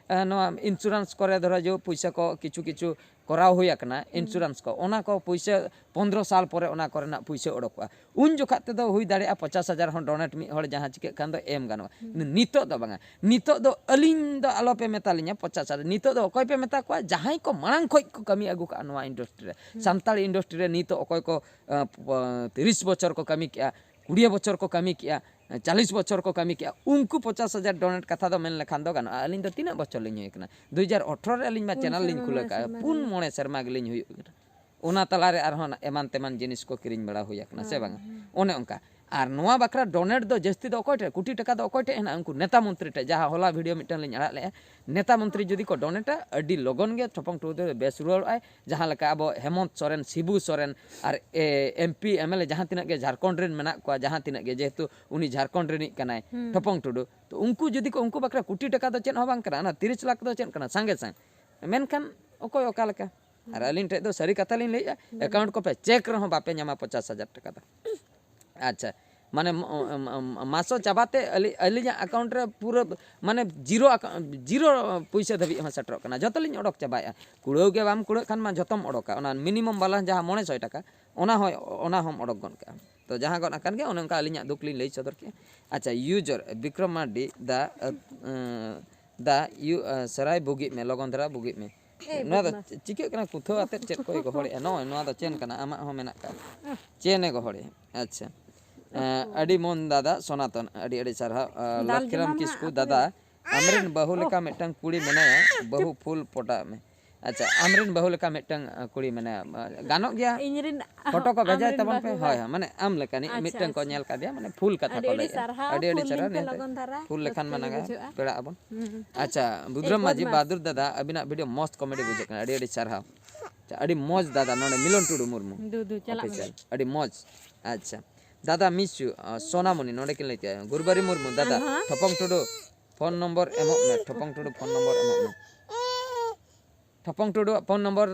ᱱᱚᱣᱟ ᱤᱱᱥᱩᱨᱮᱱᱥ ᱠᱚᱨᱮ ᱫᱷᱚᱨᱚ ᱡᱮ ᱯᱩᱭᱥᱟᱹ ᱠᱚ ᱠᱤᱪᱷᱩ ᱠᱤᱪᱷᱩ ᱠᱚᱨᱟᱣ ᱦᱩᱭ ᱟᱠᱟᱱᱟ, ᱤᱱᱥᱩᱨᱮᱱᱥ ᱠᱚ, ᱚᱱᱟ ᱠᱚ ᱯᱩᱭᱥᱟᱹ ᱯᱚᱱᱫᱽᱨᱚ ᱥᱟᱞ ᱯᱚᱨᱮ ᱚᱱᱟ ᱠᱚᱨᱮᱱᱟᱜ ᱯᱩᱭᱥᱟᱹ ᱚᱰᱚᱠᱚᱜᱼᱟ᱾ ᱩᱱ ᱡᱚᱠᱷᱟᱡ ᱛᱮᱫᱚ ᱦᱩᱭ ᱫᱟᱲᱮᱭᱟᱜᱼᱟ ᱯᱚᱧᱪᱟᱥ ᱦᱟᱡᱟᱨ ᱦᱚᱸ ᱰᱚᱱᱮᱴ ᱢᱤᱫ ᱦᱚᱲ ᱡᱟᱦᱟᱸ ᱪᱤᱠᱟᱹᱜ ᱠᱷᱟᱱ ᱫᱚ ᱮᱢ ᱜᱟᱱᱚᱜᱼᱟ᱾ ᱱᱤᱛᱚᱜ ᱫᱚ ᱵᱟᱝᱟ, ᱱᱤᱛᱚᱜ ᱫᱚ ᱟᱹᱞᱤᱧ ᱫᱚ ᱟᱞᱚᱯᱮ ᱢᱮᱛᱟ ᱞᱤᱧᱟ ᱯᱚᱧᱪᱟᱥ ᱦᱟᱡᱟᱨ, ᱱᱤᱛᱚᱜ ᱫᱚ ᱚᱠᱚᱭ ᱯᱮ ᱢᱮᱛᱟ ᱠᱚᱣᱟ? ᱡᱟᱦᱟᱸᱭ ᱠᱚ ᱢᱟᱲᱟᱝ ᱠᱷᱚᱡ ᱠᱚ ᱠᱟᱹᱢᱤ ᱟᱹᱜᱩ ᱠᱟᱜᱼᱟ ᱱᱚᱣᱟ ᱤᱱᱰᱟᱥᱴᱨᱤ ᱨᱮ, ᱥᱟᱱᱛᱟᱲ ᱤᱱᱰᱟᱥᱴᱨᱤ ᱨᱮ ᱱᱤᱛᱚᱜ ᱚᱠᱚᱭ ᱠᱚ ᱟᱸ, ᱯ-, ᱛᱤᱨᱤᱥ ᱵᱚᱪᱷᱚᱨ ᱠᱚ ᱠᱟᱹᱢᱤ ᱠᱮᱜᱼᱟ, ᱠᱩᱲᱤ ᱵᱚᱪᱷᱚᱨ ᱠᱚ ᱠᱟᱹᱢᱤ ᱠᱮᱜᱼᱟ, ᱪᱟᱞᱤᱥ ᱵᱚᱪᱷᱚᱨ ᱠᱚ ᱠᱟᱹᱢᱤ ᱠᱮᱜᱼᱟ, ᱩᱱᱠᱩ ᱯᱚᱧᱪᱟᱥ ᱦᱟᱡᱟᱨ ᱰᱚᱱᱮᱴ ᱠᱟᱛᱷᱟ ᱫᱚ ᱢᱮᱱ ᱞᱮᱠᱷᱟᱱ ᱫᱚ ᱜᱟᱱᱚᱜᱼᱟ᱾ ᱟᱹᱞᱤᱧ ᱫᱚ ᱛᱤᱱᱟᱹᱜ ᱵᱚᱪᱷᱚᱨ ᱞᱤᱧ ᱦᱩᱭ ᱠᱟᱱᱟ? ᱫᱩ ᱦᱟᱡᱟᱨ ᱟᱴᱷᱨᱚ ᱨᱮ ᱟᱹᱞᱤᱧ ᱢᱟ ᱯᱩᱱ ᱪᱮᱱᱮᱞ ᱞᱤᱧ ᱥᱮᱨᱢᱟ, ᱠᱷᱩᱞᱟᱹᱣ ᱢᱚᱬᱮ ᱠᱟᱜᱼᱟ, ᱥᱮᱨᱢᱟ ᱯᱩᱱ ᱜᱟᱱ᱾ ᱢᱚᱬᱮ ᱥᱮᱨᱢᱟ ᱜᱮᱞᱤᱧ ᱦᱩᱭᱩᱜ ᱠᱟᱱᱟ᱾ ᱚᱱᱟ ᱛᱟᱞᱟᱨᱮ ᱟᱨᱦᱚᱸ ᱱᱟ-, ᱮᱢᱟᱱ ᱛᱮᱢᱟᱱ ᱡᱤᱱᱤᱥ ᱠᱚ ᱠᱤᱨᱤᱧ ᱵᱟᱲᱟ ᱦᱩᱭ ᱟᱠᱟᱱᱟ, ᱥᱮ ᱦᱮᱸ, ᱵᱟᱝᱟ? ᱦᱮᱸ᱾ ᱚᱱᱮ ᱚᱱᱠᱟ᱾ ᱟᱨ ᱱᱚᱣᱟ ᱵᱟᱠᱷᱨᱟ ᱰᱚᱱᱮᱴ ᱫᱚ ᱡᱟᱹᱥᱛᱤ ᱫᱚ ᱚᱠᱚᱭ ᱴᱷᱮᱱ, ᱠᱳᱴᱤ ᱴᱟᱠᱟ ᱫᱚ ᱚᱠᱚᱭ ᱴᱷᱮᱱ ᱦᱮᱱᱟᱜᱼᱟ? ᱩᱱᱠᱩ ᱱᱮᱛᱟ ᱢᱚᱱᱛᱨᱤ ᱴᱷᱮᱱ, ᱡᱟᱦᱟᱸ ᱦᱚᱞᱟ ᱵᱷᱤᱰᱤᱭᱳ ᱢᱤᱫᱴᱟᱝ ᱞᱤᱧ ᱟᱲᱟᱜ ᱞᱮᱜᱼᱟ᱾ ᱱᱮᱛᱟ ᱢᱚᱱᱛᱨᱤ ᱡᱩᱫᱤ ᱠᱚ ᱰᱚᱱᱮᱴᱟ, ᱟᱹᱰᱤ ᱞᱚᱜᱚᱱ ᱜᱮ ᱴᱷᱚᱯᱚᱝ ᱴᱩᱰᱩ ᱫᱚ ᱵᱮᱥ ᱨᱩᱣᱟᱹᱲᱚᱜᱼᱟᱭ᱾ ᱡᱟᱦᱟᱸ ᱞᱮᱠᱟ ᱟᱵᱚ ᱦᱮᱢᱚᱱᱛ ᱥᱚᱨᱮᱱ, ᱥᱤᱵᱩ ᱥᱚᱨᱮᱱ ᱟᱨ, ᱮ, M P, M L A ᱡᱟᱦᱟᱸ ᱛᱤᱱᱟᱹᱜ ᱜᱮ ᱡᱷᱟᱲᱠᱷᱚᱸᱰ ᱨᱮᱱ ᱢᱮᱱᱟᱜ ᱠᱚᱣᱟ, ᱡᱟᱦᱟᱸ ᱛᱤᱱᱟᱹᱜ ᱜᱮ, ᱡᱮᱦᱮᱛᱩ ᱩᱱᱤ ᱡᱷᱟᱲᱠᱷᱚᱸᱰ ᱨᱤᱱᱤᱡ ᱠᱟᱱᱟᱭ, ᱦᱩᱸ᱾ ᱴᱷᱚᱯᱚᱝ ᱴᱩᱰᱩ, ᱛᱚ ᱩᱱᱠᱩ ᱡᱩᱫᱤ ᱠᱚ, ᱩᱱᱠᱩ ᱵᱟᱠᱷᱨᱟ ᱠᱳᱴᱤ ᱴᱟᱠᱟ ᱫᱚ ᱪᱮᱫ ᱦᱚᱸ ᱵᱟᱝ ᱠᱟᱱᱟ, ᱚᱱᱟ ᱛᱤᱨᱤᱥ ᱞᱟᱠᱷ ᱫᱚ ᱪᱮᱫ ᱠᱟᱱᱟ? ᱥᱟᱸᱜᱮ ᱥᱟᱝ᱾ ᱢᱮᱱᱠᱷᱟᱱ ᱚᱠᱚᱭ ᱚᱠᱟ ᱞᱮᱠᱟ? ᱟᱨ ᱟᱹᱞᱤᱧ ᱴᱷᱮᱡ ᱫᱚ ᱥᱟᱹᱨᱤ ᱠᱟᱛᱷᱟ ᱞᱤᱧ ᱞᱟᱹᱭᱮᱫᱼᱟ, ᱦᱩᱸ᱾ ᱮᱠᱟᱣᱩᱱᱴ ᱠᱚᱯᱮ ᱪᱮᱠ ᱨᱮᱦᱚᱸ ᱵᱟᱯᱮ ᱧᱟᱢᱟ ᱯᱚᱧᱪᱟᱥ ᱦᱟᱡᱟᱨ ᱴᱟᱠᱟ ᱫᱚ᱾ ᱟᱪᱪᱷᱟ, ᱢᱟᱱᱮ ᱢ-, ᱢ-, ᱢ-, ᱢᱟᱥᱚ ᱪᱟᱵᱟᱛᱮ ᱟᱹᱞᱤ-, ᱟᱹᱞᱤᱧᱟᱜ ᱮᱠᱟᱣᱩᱱᱴ ᱨᱮ ᱯᱩᱨᱟᱹ ᱢᱟᱱᱮ ᱡᱤᱨᱳ ᱟᱠᱟ-, ᱡᱤᱨᱳ ᱯᱩᱭᱥᱟᱹ ᱫᱷᱟᱹᱵᱤᱡ ᱦᱚᱸ ᱥᱮᱴᱮᱨᱚᱜ ᱠᱟᱱᱟ, ᱡᱚᱛᱚ ᱞᱤᱧ ᱚᱰᱚᱠ ᱪᱟᱵᱟᱭᱮᱫᱼᱟ᱾ ᱠᱩᱲᱟᱹᱣ ᱜᱮ ᱵᱟᱢ ᱠᱩᱲᱟᱹᱜ ᱠᱷᱟᱱ ᱢᱟ ᱡᱚᱛᱚᱢ ᱚᱰᱚᱠᱟ, ᱚᱱᱟ ᱢᱤᱱᱤᱢᱟᱢ ᱵᱟᱞᱟᱱᱥ ᱡᱟᱦᱟᱸ ᱢᱚᱬᱮ ᱥᱚᱭ ᱴᱟᱠᱟ, ᱚᱱᱟ ᱦᱚᱸ, ᱚᱱᱟ ᱦᱚᱸᱢ ᱚᱰᱚᱠ ᱜᱚᱫ ᱠᱟᱜᱼᱟ᱾ ᱛᱚ ᱡᱟᱦᱟᱸ ᱜᱚᱫ ᱟᱠᱟᱱ ᱜᱮ, ᱚᱱᱮ ᱚᱱᱠᱟ ᱟᱹᱞᱤᱧᱟᱜ ᱫᱩᱠ ᱞᱤᱧ ᱞᱟᱹᱭ ᱥᱚᱫᱚᱨ ᱠᱮᱜᱼᱟ᱾ ᱟᱪᱪᱷᱟ, ᱤᱭᱩᱡᱟᱨ ᱵᱤᱠᱨᱚᱢ ᱢᱟᱨᱰᱤ ᱫᱟ, ᱟᱹ, ᱟᱹ, ᱫᱟ ᱤᱭᱩ, ᱟᱹ, ᱥᱟᱨᱟᱭ ᱵᱩᱜᱤᱜ ᱢᱮ, ᱞᱚᱜᱚᱱ ᱫᱷᱟᱨᱟ ᱵᱩᱜᱤᱜ ᱢᱮ᱾ ᱮᱭ ᱱᱚᱣᱟ ᱫᱚ ᱵᱚᱫᱢᱟᱥ᱾ ᱪᱤ-, ᱪᱤᱠᱟᱹᱜ ᱠᱟᱱᱟ? ᱠᱩᱛᱷᱟᱹᱣ ᱟᱛᱮᱫ ᱪᱮᱫ ᱠᱚᱭ ᱜᱚᱦᱚᱲᱮᱜᱼᱟ? ᱱᱚᱜᱼᱚᱭ ᱱᱚᱣᱟ ᱫᱚ ᱪᱮᱱ ᱠᱟᱱᱟ, ᱟᱢᱟᱜ ᱦᱚᱸ ᱢᱮᱱᱟᱜ ᱠᱟᱜᱼᱟ᱾ ᱪᱮᱱ ᱮ ᱜᱚᱦᱚᱲᱮᱜᱼᱟ᱾ ᱟᱪᱪᱷᱟ᱾ ᱮᱸ, ᱟᱹᱰᱤ ᱢᱚᱱ ᱫᱟᱫᱟ ᱥᱚᱱᱟᱛᱚᱱ, ᱟᱹᱰᱤ ᱟᱹᱰᱤ ᱥᱟᱨᱦᱟᱣ᱾ ᱟᱸ, ᱫᱟᱞ ᱞᱚᱠᱠᱷᱤᱨᱟᱢ ᱡᱚᱢᱟᱢ ᱠᱤᱥᱠᱩ ᱦᱟᱸᱜ ᱫᱟᱫᱟ, ᱟᱹᱜᱩᱭᱟ᱾ ᱟᱢᱨᱮᱱ ᱵᱟᱹᱦᱩ ᱞᱮᱠᱟ ᱢᱤᱫᱴᱟᱝ ᱠᱩᱲᱤ ᱢᱮᱱᱟᱭᱟ, ᱵᱟᱹᱦᱩ ᱯᱷᱩᱞ ᱯᱚᱴᱟᱜ ᱢᱮ᱾ ᱟᱪᱪᱷᱟ, ᱟᱢᱨᱮᱱ ᱵᱟᱹᱦᱩ ᱞᱮᱠᱟ ᱢᱤᱫᱴᱟᱝ, ᱟᱸ, ᱠᱩᱲᱤ ᱢᱮᱱᱟᱭᱟ᱾ ᱟᱸ, ᱜᱟᱱᱚᱜ ᱜᱮᱭᱟ᱾ ᱤᱧᱨᱮᱱ, ᱯᱷᱳᱴᱳ ᱠᱚ ᱵᱷᱮᱡᱟᱭ ᱟᱢᱨᱮᱱ ᱛᱟᱵᱚᱱ ᱯᱮ᱾ ᱵᱟᱹᱦᱩ ᱦᱳᱭ, ᱵᱟᱝ? ᱦᱳᱭ, ᱢᱟᱱᱮ ᱟᱢ ᱞᱮᱠᱟᱱᱤᱡ ᱟᱪᱪᱷᱟ, ᱢᱤᱫᱴᱟᱝ ᱠᱚ ᱟᱪᱪᱷᱟ᱾ ᱧᱮᱞ ᱠᱟᱫᱮᱭᱟ, ᱢᱟᱱᱮ ᱯᱷᱩᱞ ᱠᱟᱛᱷᱟ ᱟᱹᱰᱤ ᱠᱚ ᱟᱹᱰᱤ ᱞᱟᱹᱭᱮᱜᱼᱟ᱾ ᱥᱟᱨᱦᱟᱣ, ᱟᱹᱰᱤ ᱟᱹᱰᱤ ᱯᱷᱩᱞ ᱥᱟᱨᱦᱟᱣ, ᱞᱮᱠᱷᱟᱱ ᱢᱮ ᱱᱮᱛᱮ ᱱᱟᱜᱟ ᱵᱩᱡᱷᱟᱹᱜᱼᱟ, ᱯᱮᱲᱟᱜ ᱨᱟᱹᱥᱠᱟᱹ ᱟᱵᱚᱱ᱾ ᱜᱮ ᱵᱩᱡᱷᱟᱹᱜᱼᱟ᱾ ᱦᱩᱸ, ᱦᱩᱸ᱾ ᱟᱪᱪᱷᱟ, ᱵᱩᱫᱷᱨᱟᱢ ᱮᱭ ᱢᱟᱹᱡᱷᱤ, ᱵᱚᱫᱢᱟᱥ᱾ ᱵᱟᱦᱟᱫᱩᱨ ᱫᱟᱫᱟ, ᱟᱹᱵᱤᱱᱟᱜ ᱵᱷᱤᱰᱤᱭᱳ ᱢᱚᱥᱛ ᱠᱚᱢᱮᱰᱤ ᱵᱩᱡᱷᱟᱹᱜ ᱠᱟᱱᱟ, ᱟᱹᱰᱤ ᱟᱹᱰᱤ ᱥᱟᱨᱦᱟᱣ᱾ ᱟᱪᱪᱷᱟ, ᱟᱹᱰᱤ ᱢᱚᱡᱽ ᱫᱟᱫᱟ, ᱱᱚᱰᱮ ᱢᱤᱞᱚᱱ ᱴᱩᱰᱩ ᱢᱩᱨᱢᱩ᱾ ᱫᱩ, ᱫᱩ, ᱪᱟᱞᱟᱜ ᱢᱮ᱾ ᱚᱯᱷᱤᱥᱤᱭᱟᱞ, ᱟᱹᱰᱤ ᱢᱚᱡᱽ᱾ ᱟᱪᱪᱷᱟ᱾ ᱫᱟᱫᱟ ᱢᱤᱥ ᱭᱩ, ᱥᱳᱱᱟᱢᱩᱱᱤ ᱱᱚᱰᱮ ᱠᱤᱱ ᱞᱟᱹᱭ ᱠᱮᱜᱼᱟ᱾ ᱜᱩᱨᱵᱟᱨᱤ ᱢᱩᱨᱢᱩ, ᱫᱟᱫᱟ, ᱟᱨᱦᱚᱸ? ᱴᱷᱚᱯᱚᱝ ᱴᱩᱰᱩ ᱯᱷᱳᱱ ᱱᱚᱢᱵᱚᱨ ᱮᱢᱚᱜ ᱢᱮ, ᱴᱷᱚᱯᱚᱝ ᱴᱩᱰᱩ ᱯᱷᱳᱱ ᱱᱚᱢᱵᱚᱨ ᱮᱢᱚᱜ ᱢᱮ᱾ ᱴᱷᱚᱯᱚᱝ ᱴᱩᱰᱩᱣᱟᱜ ᱯᱷᱳᱱ ᱱᱚᱢᱵᱚᱨ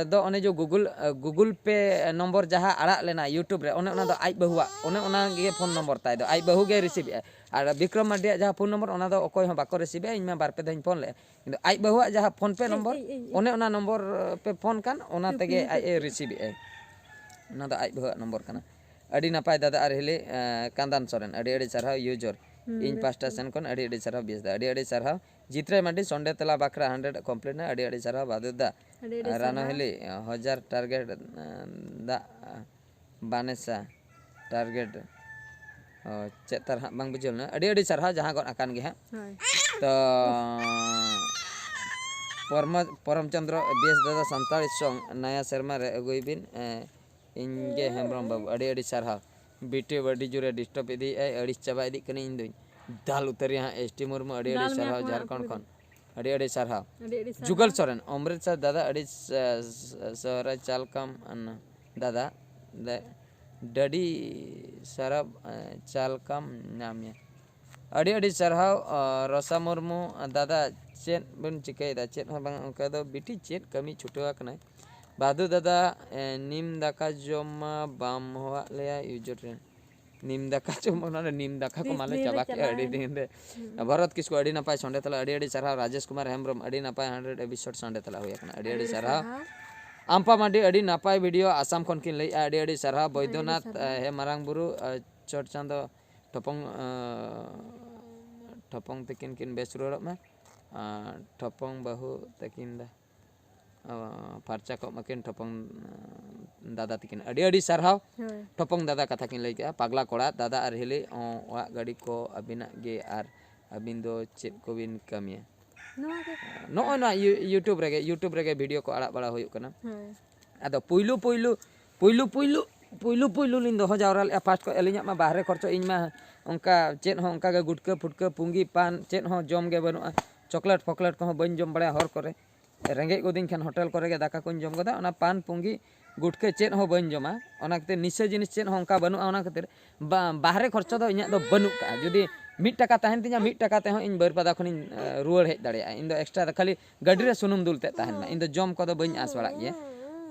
ᱫᱚ ᱚᱱᱮ ᱡᱮ ᱜᱩᱜᱩᱞ ᱜᱩᱜᱩᱞ ᱯᱮ ᱱᱚᱢᱵᱚᱨ ᱡᱟᱦᱟᱸ ᱟᱲᱟᱜ ᱞᱮᱱᱟ ᱭᱩᱴᱩᱵᱽ ᱨᱮ, ᱚᱱᱮ ᱚᱱᱟ ᱫᱚ ᱟᱡ ᱵᱟᱹᱦᱩᱣᱟᱜ, ᱚᱱᱮ ᱚᱱᱟ ᱜᱮ ᱯᱷᱳᱱ ᱱᱚᱢᱵᱚᱨ ᱛᱟᱭ ᱫᱚ, ᱟᱡ ᱵᱟᱹᱦᱩ ᱜᱮ ᱨᱤᱥᱤᱵᱷ ᱮᱜᱼᱟᱭ᱾ ᱟᱨ ᱵᱤᱠᱨᱚᱢ ᱢᱟᱨᱰᱤᱭᱟᱜ ᱡᱟᱦᱟᱸ ᱯᱷᱳᱱ ᱱᱚᱢᱵᱚᱨ, ᱚᱱᱟ ᱫᱚ ᱚᱠᱚᱭ ᱦᱚᱸ ᱵᱟᱠᱚ ᱨᱤᱥᱤᱵᱷ ᱮᱜᱼᱟ᱾ ᱤᱧ ᱢᱟ ᱵᱟᱨ ᱯᱮ ᱫᱷᱟᱣ ᱤᱧ ᱯᱷᱳᱱ ᱞᱮᱜᱼᱟ, ᱠᱤᱱᱛᱩ ᱟᱡ ᱵᱟᱹᱦᱩᱣᱟᱜ ᱡᱟᱦᱟᱸ ᱯᱷᱳᱱ ᱯᱮ ᱱᱚᱢᱵᱚᱨ, ᱚᱱᱮ ᱚᱱᱟ ᱱᱚᱢᱵᱚᱨ ᱯᱮ ᱯᱷᱳᱱ ᱠᱟᱱ, ᱚᱱᱟ ᱛᱮᱜᱮ ᱟᱡ ᱮ ᱨᱤᱥᱤᱵᱷ ᱮᱜᱼᱟᱭ᱾ ᱚᱱᱟ ᱫᱚ ᱟᱡ ᱵᱟᱹᱦᱩᱣᱟᱜ ᱱᱚᱢᱵᱚᱨ ᱠᱟᱱᱟ᱾ ᱟᱹᱰᱤ ᱱᱟᱯᱟᱭ ᱫᱟᱫᱟ ᱟᱨ ᱦᱤᱞᱤ, ᱠᱟᱱᱫᱟᱱ ᱥᱚᱨᱮᱱ, ᱟᱹᱰᱤ ᱟᱹᱰᱤ ᱥᱟᱨᱦᱟᱣ ᱭᱩᱡᱚᱨ᱾ ᱤᱧ ᱯᱟᱦᱴᱟ ᱥᱮᱱ ᱠᱷᱚᱱ ᱟᱹᱰᱤ ᱟᱹᱰᱤ ᱥᱟᱨᱦᱟᱣ ᱵᱮᱥ ᱫᱟ, ᱟᱹᱰᱤ ᱟᱹᱰᱤ ᱥᱟᱨᱦᱟᱣ᱾ ᱡᱤᱛᱨᱟᱹᱭ ᱢᱟᱨᱰᱤ, ᱥᱚᱱᱰᱮ ᱛᱮᱞᱟ ᱵᱟᱠᱷᱨᱟ ᱦᱟᱱᱰᱨᱮᱰ ᱠᱚᱢᱯᱞᱤᱴ ᱱᱟ, ᱟᱹᱰᱤ ᱟᱹᱰᱤ ᱥᱟᱨᱦᱟᱣ ᱵᱟᱫᱩ ᱫᱟ᱾ ᱟᱹᱰᱤ ᱟᱹᱰᱤ ᱨᱟᱱᱚ ᱥᱟᱨᱦᱟᱣ᱾ ᱦᱤᱞᱤ, ᱦᱚᱡᱟᱨ ᱴᱟᱨᱜᱮᱴ ᱫᱟ, ᱵᱟᱱᱮᱥᱟ ᱴᱟᱨᱜᱮᱴ᱾ ᱚ, ᱪᱮᱫ ᱛᱟᱨ ᱦᱟᱸᱜ ᱵᱟᱝ ᱵᱩᱡᱷᱟᱹᱣ ᱞᱮᱱᱟ᱾ ᱟᱹᱰᱤ ᱟᱹᱰᱤ ᱥᱟᱨᱦᱟᱣ, ᱡᱟᱦᱟᱸ ᱜᱚᱫ ᱟᱠᱟᱱ ᱜᱮ ᱦᱟᱸᱜ᱾ ᱦᱳᱭ᱾ ᱛᱚ ᱯᱚᱨᱢᱚ-, ᱯᱚᱨᱚᱢ ᱪᱚᱸᱫᱽᱨᱚ ᱵᱮᱥ ᱫᱟᱫᱟ ᱥᱟᱱᱛᱟᱲᱤ ᱥᱚᱝ ᱱᱟᱭᱟ ᱥᱮᱨᱢᱟ ᱨᱮ ᱟᱹᱜᱩᱭ ᱵᱤᱱ᱾ ᱮ, ᱤᱧ ᱜᱮ ᱦᱮᱢᱵᱨᱚᱢ ᱵᱟᱹᱵᱩ, ᱟᱹᱰᱤ ᱟᱹᱰᱤ ᱥᱟᱨᱦᱟᱣ᱾ ᱵᱤᱴᱤ ᱟᱹᱰᱤ ᱡᱳᱨᱮ ᱰᱤᱥᱴᱟᱵ ᱤᱫᱤᱭᱮᱫ ᱟᱭ, ᱟᱹᱲᱤᱥ ᱪᱟᱵᱟ ᱤᱫᱤᱜ ᱠᱟᱹᱱᱟᱹᱧ ᱤᱧ ᱫᱩᱧ᱾ ᱫᱟᱞ ᱩᱛᱟᱹᱨ ᱭᱟ ᱦᱟᱸᱜ᱾ ᱮᱥ ᱴᱤ ᱢᱩᱨᱢᱩ, ᱟᱹᱰᱤ ᱟᱹᱰᱤ ᱥᱟᱨᱦᱟᱣ ᱡᱷᱟᱲᱠᱷᱚᱸᱰ ᱠᱷᱚᱱ᱾ ᱟᱹᱰᱤ ᱟᱹᱰᱤ ᱥᱟᱨᱦᱟᱣ᱾ ᱟᱹᱰᱤ ᱟᱹᱰᱤ ᱥᱟᱨᱦᱟᱣ᱾ ᱡᱩᱜᱚᱞ ᱥᱚᱨᱮᱱ, ᱚᱢᱨᱤᱛᱥᱚᱨ ᱫᱟᱫᱟ, ᱟᱹᱰᱤ ᱥᱟ-, ᱥᱟ-, ᱥᱚᱦᱨᱟᱭ ᱪᱟᱞ ᱠᱟᱢ ᱟᱱᱟ ᱫᱟᱫᱟ, ᱫᱟ-, ᱰᱟᱹᱰᱤ ᱥᱟᱨᱟᱯ, ᱮ, ᱪᱟᱞ ᱠᱟᱢ ᱧᱟᱢ ᱭᱟ᱾ ᱟᱹᱰᱤ ᱟᱹᱰᱤ ᱥᱟᱨᱦᱟᱣ, ᱟ, ᱨᱚᱥᱟ ᱢᱩᱨᱢᱩ, ᱫᱟᱫᱟ ᱪᱮᱫ ᱵᱮᱱ ᱪᱤᱠᱟᱹᱭᱮᱫᱟ? ᱪᱮᱫ ᱦᱚᱸ ᱵᱟᱝ, ᱚᱱᱠᱟ ᱫᱚ ᱵᱤᱴᱤ ᱪᱮᱫ ᱠᱟᱹᱢᱤ ᱪᱷᱩᱴᱟᱹᱣ ᱟᱠᱟᱱᱟᱭ᱾ ᱵᱟᱫᱩ ᱫᱟᱫᱟ, ᱮ, ᱱᱤᱢ ᱫᱟᱠᱟ ᱡᱚᱢ ᱢᱟ ᱵᱟᱢ ᱦᱚᱦᱚᱣᱟᱜ ᱞᱮᱭᱟ ᱭᱩᱡᱚᱨ ᱨᱮ᱾ ᱱᱤᱢ ᱫᱟᱠᱟ ᱡᱚᱢ, ᱚᱱᱟ ᱨᱮ ᱱᱤᱢ ᱫᱟᱠᱟ ᱠᱚ ᱢᱟᱞᱮ ᱪᱟᱵᱟ ᱠᱮᱜᱼᱟ ᱟᱹᱰᱤ ᱫᱤᱱ ᱨᱮ᱾ ᱵᱷᱚᱨᱚᱛ ᱠᱤᱥᱠᱩ, ᱟᱹᱰᱤ ᱱᱟᱯᱟᱭ ᱥᱚᱸᱰᱮ ᱛᱟᱞᱟ, ᱟᱹᱰᱤ ᱟᱹᱰᱤ ᱥᱟᱨᱦᱟᱣ᱾ ᱨᱟᱡᱮᱥ ᱠᱩᱢᱟᱨ ᱦᱮᱢᱵᱨᱚᱢ, ᱟᱹᱰᱤ ᱱᱟᱯᱟᱭ ᱦᱟᱱᱰᱨᱮᱰ ᱮᱯᱤᱥᱳᱰ ᱥᱚᱸᱰᱮ ᱛᱟᱞᱟ ᱦᱩᱭ ᱟᱠᱟᱱᱟ, ᱟᱹᱰᱤ ᱟᱹᱰᱤ ᱥᱟᱨᱦᱟᱣ᱾ ᱟᱢᱯᱟ ᱢᱟᱹᱰᱤ, ᱟᱹᱰᱤ ᱱᱟᱯᱟᱭ ᱵᱷᱤᱰᱤᱭᱳ ᱟᱥᱟᱢ ᱠᱷᱚᱱ ᱠᱤᱱ ᱞᱟᱹᱭᱮᱜᱼᱟ, ᱟᱹᱰᱤ ᱟᱹᱰᱤ ᱥᱟᱨᱦᱟᱣ᱾ ᱟᱹᱰᱤ ᱟᱹᱰᱤ ᱵᱳᱭᱫᱚᱱᱟᱛᱷ, ᱥᱟᱨᱦᱟᱣ᱾ ᱮ, ᱦᱮ ᱢᱟᱨᱟᱝ ᱵᱩᱨᱩ, ᱮ, ᱪᱚᱴ ᱪᱟᱸᱫᱚ, ᱴᱷᱚᱯᱚᱝ, ᱮ, ᱴᱷᱚᱯᱚᱝ ᱛᱤᱠᱤᱱ ᱠᱤᱱ ᱵᱮᱥ ᱨᱩᱣᱟᱹᱲᱚᱜ ᱢᱟ᱾ ᱟᱨ ᱴᱷᱚᱯᱚᱝ ᱵᱟᱹᱦᱩ ᱛᱟᱹᱠᱤᱱ ᱫᱟ, ᱚ, ᱯᱷᱟᱨᱪᱟ ᱠᱚᱜ ᱢᱟᱹᱠᱤᱱ ᱴᱷᱚᱯᱚᱝ, ᱮ, ᱫᱟᱫᱟ ᱛᱤᱠᱤᱱ᱾ ᱟᱹᱰᱤ ᱟᱹᱰᱤ ᱥᱟᱨᱦᱟᱣ᱾ ᱦᱳᱭ᱾ ᱴᱷᱚᱯᱚᱝ ᱫᱟᱫᱟ ᱠᱟᱛᱷᱟ ᱠᱤᱱ ᱞᱟᱹᱭ ᱠᱮᱜᱼᱟ, ᱯᱟᱜᱽᱞᱟ ᱠᱚᱲᱟ, ᱫᱟᱫᱟ ᱟᱨ ᱦᱤᱞᱤ, ᱚ, ᱚᱲᱟᱜ ᱜᱟᱹᱰᱤ ᱠᱚ ᱟᱹᱵᱤᱱᱟᱜ ᱜᱮ, ᱟᱨ ᱟᱹᱵᱤᱱ ᱫᱚ ᱪᱮᱫ ᱠᱚᱵᱤᱱ ᱠᱟᱹᱢᱤᱭᱟ? ᱱᱚᱣᱟ ᱜᱮ᱾ ᱱᱚᱜᱼᱚᱭ ᱱᱚᱣᱟ ᱭᱩ-, ᱭᱩᱴᱩᱵᱽ ᱨᱮᱜᱮ, ᱭᱩᱴᱩᱵᱽ ᱨᱮᱜᱮ ᱵᱷᱤᱰᱤᱭᱳ ᱠᱚ ᱟᱲᱟᱜ ᱵᱟᱲᱟ ᱦᱩᱭᱩᱜ ᱠᱟᱱᱟ᱾ ᱦᱳᱭ᱾ ᱟᱫᱚ ᱯᱩᱭᱞᱩ, ᱯᱩᱭᱞᱩ, ᱯᱩᱭᱞᱩ, ᱯᱩᱭᱞᱩ, ᱯᱩᱭᱞᱩ, ᱯᱩᱭᱞᱩ ᱞᱤᱧ ᱫᱚᱦᱚ ᱡᱟᱣᱨᱟ ᱞᱮᱫᱼᱟ ᱯᱷᱟᱥᱴ ᱠᱷᱚᱱ᱾ ᱟᱹᱞᱤᱧᱟᱜ ᱢᱟ ᱵᱟᱦᱨᱮ ᱠᱷᱚᱨᱪᱚ, ᱤᱧ ᱢᱟ ᱚᱱᱠᱟ ᱪᱮᱫ ᱦᱚᱸ, ᱚᱱᱠᱟ ᱜᱮ ᱜᱩᱴᱠᱟᱹ, ᱯᱷᱩᱴᱠᱟᱹ, ᱯᱩᱸᱜᱤ, ᱯᱟᱱ ᱪᱮᱫ ᱦᱚᱸ ᱡᱚᱢ ᱜᱮ ᱵᱟᱹᱱᱩᱜᱼᱟ᱾ ᱪᱚᱠᱞᱮᱴ ᱯᱷᱚᱠᱞᱮᱴ ᱠᱚᱦᱚᱸ ᱵᱟᱹᱧ ᱡᱚᱢ ᱵᱟᱲᱟᱭᱟ ᱦᱚᱨ ᱠᱚᱨᱮ᱾ ᱨᱮᱸᱜᱮᱡ ᱜᱚᱫᱤᱧ ᱠᱷᱟᱱ ᱦᱳᱴᱮᱞ ᱠᱚᱨᱮ ᱜᱮ ᱫᱟᱠᱟ ᱠᱚᱧ ᱡᱚᱢ ᱜᱚᱫᱟ᱾ ᱚᱱᱟ ᱯᱟᱱ, ᱯᱩᱸᱜᱤ, ᱜᱩᱴᱠᱟᱹ ᱪᱮᱫ ᱦᱚᱸ ᱵᱟᱹᱧ ᱡᱚᱢᱟ᱾ ᱚᱱᱟ ᱠᱷᱟᱹᱛᱤᱨ ᱱᱤᱥᱟᱹ ᱡᱤᱱᱤᱥ ᱪᱮᱫ ᱦᱚᱸ ᱚᱱᱠᱟ ᱵᱟᱹᱱᱩᱜᱼᱟ᱾ ᱚᱱᱟ ᱠᱷᱟᱹᱛᱤᱨ ᱵᱟ-, ᱵᱟᱦᱨᱮ ᱠᱷᱚᱨᱪᱟ ᱫᱚ ᱤᱧᱟᱹᱜ ᱫᱚ ᱵᱟᱹᱱᱩᱜ ᱠᱟᱜᱼᱟ᱾ ᱡᱩᱫᱤ ᱢᱤᱫ ᱴᱟᱠᱟ ᱛᱟᱦᱮᱱ ᱛᱤᱧᱟ, ᱢᱤᱫ ᱴᱟᱠᱟ ᱛᱮᱦᱚᱸ ᱤᱧ ᱵᱟᱹᱨᱯᱟᱫᱟ ᱠᱷᱚᱱᱤᱧ, ᱮ, ᱨᱩᱣᱟᱹᱲ ᱦᱮᱡ ᱫᱟᱲᱮᱭᱟᱜᱼᱟ᱾ ᱤᱧ ᱫᱚ ᱮᱠᱥᱴᱨᱟ ᱫᱚ ᱠᱷᱟᱹᱞᱤ ᱜᱟᱹᱰᱤ ᱨᱮ ᱥᱩᱱᱩᱢ ᱫᱩᱞ ᱛᱮ ᱛᱟᱦᱮᱱ ᱢᱟ᱾ ᱤᱧ ᱫᱚ ᱡᱚᱢ ᱠᱚᱫᱚ ᱵᱟᱹᱧ ᱟᱸᱥ ᱵᱟᱲᱟᱜ ᱜᱮᱭᱟ᱾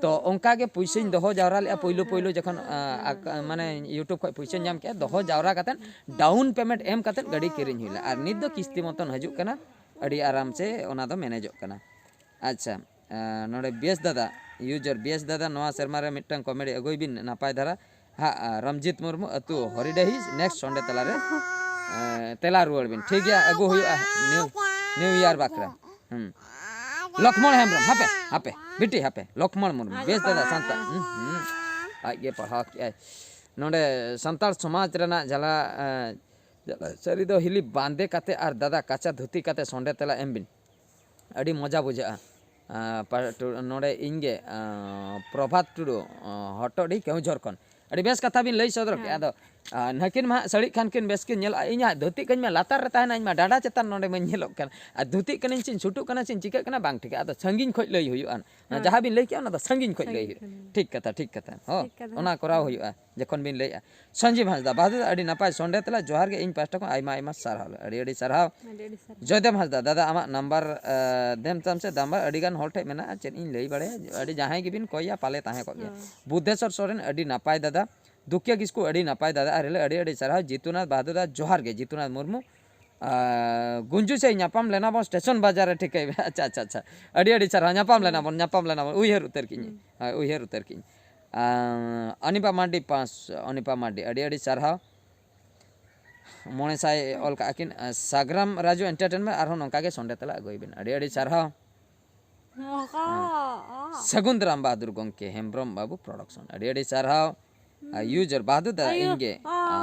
ᱛᱚ ᱚᱱᱠᱟ ᱜᱮ ᱯᱩᱭᱥᱟᱹᱧ ᱫᱚᱦᱚ ᱡᱟᱣᱨᱟ ᱞᱮᱜᱼᱟ ᱯᱳᱭᱞᱳ ᱯᱳᱭᱞᱳ ᱡᱚᱠᱷᱚᱱ, ᱟ, ᱟᱠ-, ᱢᱟᱱᱮ YouTube ᱠᱷᱚᱱ ᱯᱩᱭᱥᱟᱹᱧ ᱧᱟᱢ ᱠᱮᱜᱼᱟ, ᱫᱚᱦᱚ ᱡᱟᱣᱨᱟ ᱠᱟᱛᱮᱫ ᱰᱟᱣᱩᱱ ᱯᱮᱢᱮᱱᱴ ᱮᱢ ᱠᱟᱛᱮᱫ ᱜᱟᱹᱰᱤ ᱠᱤᱨᱤᱧ ᱦᱩᱭ ᱞᱮᱱᱟ᱾ ᱟᱨ ᱱᱤᱛ ᱫᱚ ᱠᱤᱥᱛᱤ ᱢᱚᱛᱚᱱ ᱦᱤᱡᱩᱜ ᱠᱟᱱᱟ, ᱟᱹᱰᱤ ᱟᱨᱟᱢ ᱥᱮ ᱚᱱᱟ ᱫᱚ ᱢᱮᱱᱮᱡᱚᱜ ᱠᱟᱱᱟ᱾ ᱟᱪᱪᱷᱟ, ᱟ, ᱱᱚᱰᱮ ᱵᱮᱥ ᱫᱟᱫᱟ, ᱤᱭᱩᱡᱟᱨ ᱵᱮᱥ ᱫᱟᱫᱟ, ᱱᱚᱣᱟ ᱥᱮᱨᱢᱟ ᱨᱮ ᱢᱤᱫᱴᱟᱝ ᱠᱚᱢᱮᱰᱤ ᱟᱹᱜᱩᱭ ᱵᱤᱱ ᱱᱟᱯᱟᱭ ᱫᱷᱟᱨᱟ᱾ ᱦᱟᱸᱜ, ᱟ, ᱨᱟᱢᱡᱤᱛ ᱢᱩᱨᱢᱩ ᱟᱹᱛᱩ ᱦᱚᱨᱤᱰᱟᱹᱦᱤ, ᱱᱮᱠᱥᱴ ᱥᱚᱱᱰᱮ ᱛᱟᱞᱟᱨᱮ, ᱮ, ᱛᱮᱞᱟ ᱨᱩᱣᱟᱹᱲ ᱵᱤᱱ᱾ ᱴᱷᱤᱠ ᱜᱮᱭᱟ, ᱟᱹᱜᱩ ᱦᱩᱭᱩᱜᱼᱟ ᱱᱤᱭᱩ, ᱱᱤᱭᱩ ᱤᱭᱟᱨ ᱵᱟᱠᱷᱨᱟ᱾ ᱦᱩᱸ᱾ ᱞᱚᱠᱷᱢᱚᱬ ᱦᱮᱢᱵᱨᱚᱢ, ᱦᱟᱯᱮ, ᱦᱟᱯᱮ, ᱵᱤᱴᱤ, ᱦᱟᱯᱮ, ᱞᱚᱠᱷᱢᱚᱬ ᱢᱩᱨᱢᱩ, ᱵᱮᱥ ᱫᱟᱫᱟ, ᱥᱟᱱᱛᱟᱲ᱾ ᱦᱩᱸ, ᱦᱩᱸ᱾ ᱟᱡ ᱜᱮ ᱯᱟᱲᱦᱟᱣ ᱠᱮᱜᱼᱟᱭ᱾ ᱱᱚᱰᱮ ᱥᱟᱱᱛᱟᱲ ᱥᱚᱢᱟᱡᱽ ᱨᱮᱱᱟᱜ ᱡᱟᱞᱟ, ᱮ, ᱡᱟᱞᱟ ᱥᱟᱹᱨᱤ ᱫᱚ ᱦᱤᱞᱤ ᱵᱟᱸᱫᱮ ᱠᱟᱛᱮ ᱟᱨ ᱫᱟᱫᱟ ᱠᱟᱪᱟ ᱫᱷᱩᱛᱤ ᱠᱟᱛᱮ ᱥᱚᱸᱰᱮ ᱛᱮᱞᱟ ᱮᱢ ᱵᱤᱱ᱾ ᱟᱹᱰᱤ ᱢᱚᱡᱟ ᱵᱩᱡᱷᱟᱹᱜᱼᱟ᱾ ᱟ, ᱯᱟ-, ᱴᱩ-, ᱱᱚᱰᱮ ᱤᱧ ᱜᱮ, ᱟ, ᱯᱨᱚᱵᱷᱟᱛ ᱴᱩᱰᱩ, ᱟ, ᱦᱚᱴᱚᱰᱤ ᱠᱮᱣᱡᱷᱚᱨ ᱠᱷᱚᱱ᱾ ᱟᱹᱰᱤ ᱵᱮᱥ ᱠᱟᱛᱷᱟ ᱵᱤᱱ ᱞᱟᱹᱭ ᱥᱚᱫᱚᱨ ᱠᱮᱜᱼᱟ᱾ ᱦᱮᱸ᱾ ᱟᱫᱚ, ᱟ, ᱱᱟᱹᱠᱤᱱ ᱢᱟ ᱦᱟᱸᱜ ᱥᱟᱹᱲᱤᱜ ᱠᱷᱟᱱ ᱠᱤᱱ ᱵᱮᱥ ᱠᱤᱱ ᱧᱮᱞᱚᱜᱼᱟ᱾ ᱤᱧᱟᱹᱜ ᱫᱷᱩᱛᱤ ᱠᱚᱧ ᱢᱟ ᱞᱟᱛᱟᱨ ᱨᱮ ᱛᱟᱦᱮᱱᱟ, ᱤᱧ ᱢᱟ ᱰᱟᱸᱰᱟ ᱪᱮᱛᱟᱱ ᱱᱚᱰᱮ ᱢᱟᱧ ᱧᱮᱞᱚᱜ ᱠᱟᱱ᱾ ᱟᱨ ᱫᱷᱩᱛᱤᱜ ᱠᱟᱹᱱᱟᱹᱧ ᱪᱮᱧ ᱥᱩᱴᱩᱜ ᱠᱟᱱᱟ ᱪᱮᱧ ᱪᱤᱠᱟᱹᱜ ᱠᱟᱱᱟ ᱵᱟᱝ ᱴᱷᱤᱠᱟ᱾ ᱟᱫᱚ ᱥᱟᱺᱜᱤᱧ ᱠᱷᱚᱡ ᱞᱟᱹᱭ ᱦᱩᱭᱩᱜᱼᱟ᱾ ᱦᱮᱸ᱾ ᱡᱟᱦᱟᱸ ᱵᱤᱱ ᱞᱟᱹᱭ ᱠᱮᱜᱼᱟ ᱚᱱᱟ ᱫᱚ ᱥᱟᱺᱜᱤᱧ ᱠᱷᱚᱡ ᱞᱟᱹᱭ ᱥᱟᱺᱜᱤᱧ ᱦᱩᱭᱩᱜᱼᱟ᱾ ᱠᱷᱚᱱ᱾ ᱴᱷᱤᱠ ᱠᱟᱛᱷᱟ, ᱴᱷᱤᱠ ᱠᱟᱛᱷᱟ᱾ ᱦᱚᱸ, ᱴᱷᱤᱠ ᱠᱟᱛᱷᱟ᱾ ᱚᱱᱟ ᱠᱚᱨᱟᱣ ᱦᱩᱭᱩᱜᱼᱟ᱾ ᱡᱚᱠᱷᱚᱱ ᱵᱤᱱ ᱞᱟᱹᱭᱮᱜᱼᱟ᱾ ᱥᱚᱧᱡᱤᱵ ᱦᱟᱸᱥᱫᱟ, ᱵᱟᱦᱫᱩ ᱫᱟ ᱟᱹᱰᱤ ᱱᱟᱯᱟᱭ ᱥᱚᱸᱰᱮ ᱛᱮᱞᱟ, ᱡᱚᱦᱟᱨ ᱜᱮ ᱤᱧ ᱯᱟᱦᱴᱟ ᱠᱷᱚᱱ ᱟᱭᱢᱟ ᱟᱭᱢᱟ ᱥᱟᱨᱦᱟᱣ᱾ ᱟᱹᱰᱤ ᱟᱹᱰᱤ ᱥᱟᱨᱦᱟᱣ᱾ ᱟᱹᱰᱤ ᱟᱹᱰᱤ ᱥᱟᱨᱦᱟᱣ᱾ ᱡᱚᱭᱫᱮᱵ ᱦᱟᱸᱥᱫᱟ, ᱫᱟᱫᱟ ᱟᱢᱟᱜ ᱱᱟᱢᱵᱟᱨ, ᱟ, ᱫᱮᱢ ᱛᱟᱢ ᱥᱮ ᱫᱟᱢᱵᱟᱨ ᱟᱹᱰᱤ ᱜᱟᱱ ᱦᱚᱲ ᱴᱷᱮᱡ ᱢᱮᱱᱟᱜᱼᱟ, ᱪᱮᱫ ᱤᱧ ᱞᱟᱹᱭ ᱵᱟᱲᱟᱭᱟ, ᱟᱹᱰᱤ ᱡᱟᱦᱟᱸᱭ ᱜᱮᱵᱤᱱ ᱠᱚᱭᱟ ᱯᱟᱞᱮ ᱛᱟᱦᱮᱸ ᱠᱚᱜ ᱜᱮᱭᱟ᱾ ᱦᱚᱸ᱾ ᱵᱩᱫᱽᱫᱷᱮᱥᱚᱨ ᱥᱚᱨᱮᱱ ᱟᱹᱰᱤ ᱱᱟᱯᱟᱭ ᱫᱟᱫᱟ, ᱫᱩᱠᱷᱤᱭᱟᱹ ᱠᱤᱥᱠᱩ ᱟᱹᱰᱤ ᱱᱟᱯᱟᱭ ᱫᱟᱫᱟ, ᱟᱨ ᱦᱤᱞᱟᱹ ᱟᱹᱰᱤ ᱟᱹᱰᱤ ᱥᱟᱨᱦᱟᱣ, ᱡᱤᱛᱩᱱᱟᱛᱷ ᱵᱟᱦᱫᱩᱨ ᱫᱟ ᱡᱚᱦᱟᱨ ᱜᱮ, ᱡᱤᱛᱩᱱᱟᱛᱷ ᱢᱩᱨᱢᱩ, ᱟ, ᱜᱩᱧᱡᱩ ᱥᱮ ᱧᱟᱯᱟᱢ ᱞᱮᱱᱟ ᱵᱚᱱ ᱥᱴᱮᱥᱚᱱ ᱵᱟᱡᱟᱨ ᱨᱮ, ᱴᱷᱤᱠᱟᱹᱭ ᱢᱮ᱾ ᱟᱪᱪᱷᱟ, ᱟᱪᱪᱷᱟ, ᱟᱪᱪᱷᱟ, ᱟᱹᱰᱤ ᱟᱹᱰᱤ ᱥᱟᱨᱦᱟᱣ, ᱧᱟᱯᱟᱢ ᱞᱮᱱᱟ ᱵᱚᱱ, ᱧᱟᱯᱟᱢ ᱞᱮᱱᱟ ᱵᱚᱱ, ᱩᱭᱦᱟᱹᱨ ᱩᱛᱟᱹᱨ ᱠᱤᱧ᱾ ᱦᱩᱸ᱾ ᱦᱳᱭ, ᱩᱭᱦᱟᱹᱨ ᱩᱛᱟᱹᱨ ᱠᱤᱧ᱾ ᱟ, ᱚᱱᱤᱯᱟ ᱢᱟᱨᱰᱤ ᱯᱟᱸᱪ, ᱚᱱᱤᱯᱟ ᱢᱟᱨᱰᱤ, ᱟᱹᱰᱤ ᱟᱹᱰᱤ ᱥᱟᱨᱦᱟᱣ᱾ ᱢᱚᱬᱮ ᱥᱟᱭ ᱚᱞ ᱠᱟᱜᱼᱟ ᱠᱤᱱ, ᱟ, ᱥᱟᱜᱽᱨᱟᱢ ᱨᱟᱡᱩ ᱮᱱᱴᱟᱨᱴᱮᱱᱢᱮᱱᱴ, ᱟᱨᱦᱚᱸ ᱱᱚᱝᱠᱟ ᱜᱮ ᱥᱚᱸᱰᱮ ᱛᱟᱞᱟ ᱟᱹᱜᱩᱭ ᱵᱤᱱ᱾ ᱟᱹᱰᱤ ᱟᱹᱰᱤ ᱥᱟᱨᱦᱟᱣ᱾ ᱱᱚᱝᱠᱟ᱾ ᱦᱮᱸ᱾ ᱥᱟᱹᱜᱩᱱ ᱫᱟᱨᱟᱢ ᱵᱟᱦᱟᱫᱩᱨ ᱜᱚᱢᱠᱮ ᱦᱮᱢᱵᱨᱚᱢ ᱵᱟᱹᱵᱩ ᱯᱨᱚᱰᱟᱠᱥᱚᱱ᱾ ᱟᱹᱰᱤ ᱟᱹᱰᱤ ᱥᱟᱨᱦᱟᱣ᱾ ᱟᱨ ᱦᱩᱸ᱾ ᱩᱡᱟᱨ ᱵᱟᱦᱟᱫᱩᱨ ᱫᱟ ᱟᱭᱳ᱾ ᱤᱧ ᱜᱮ, ᱟ᱾ ᱟ,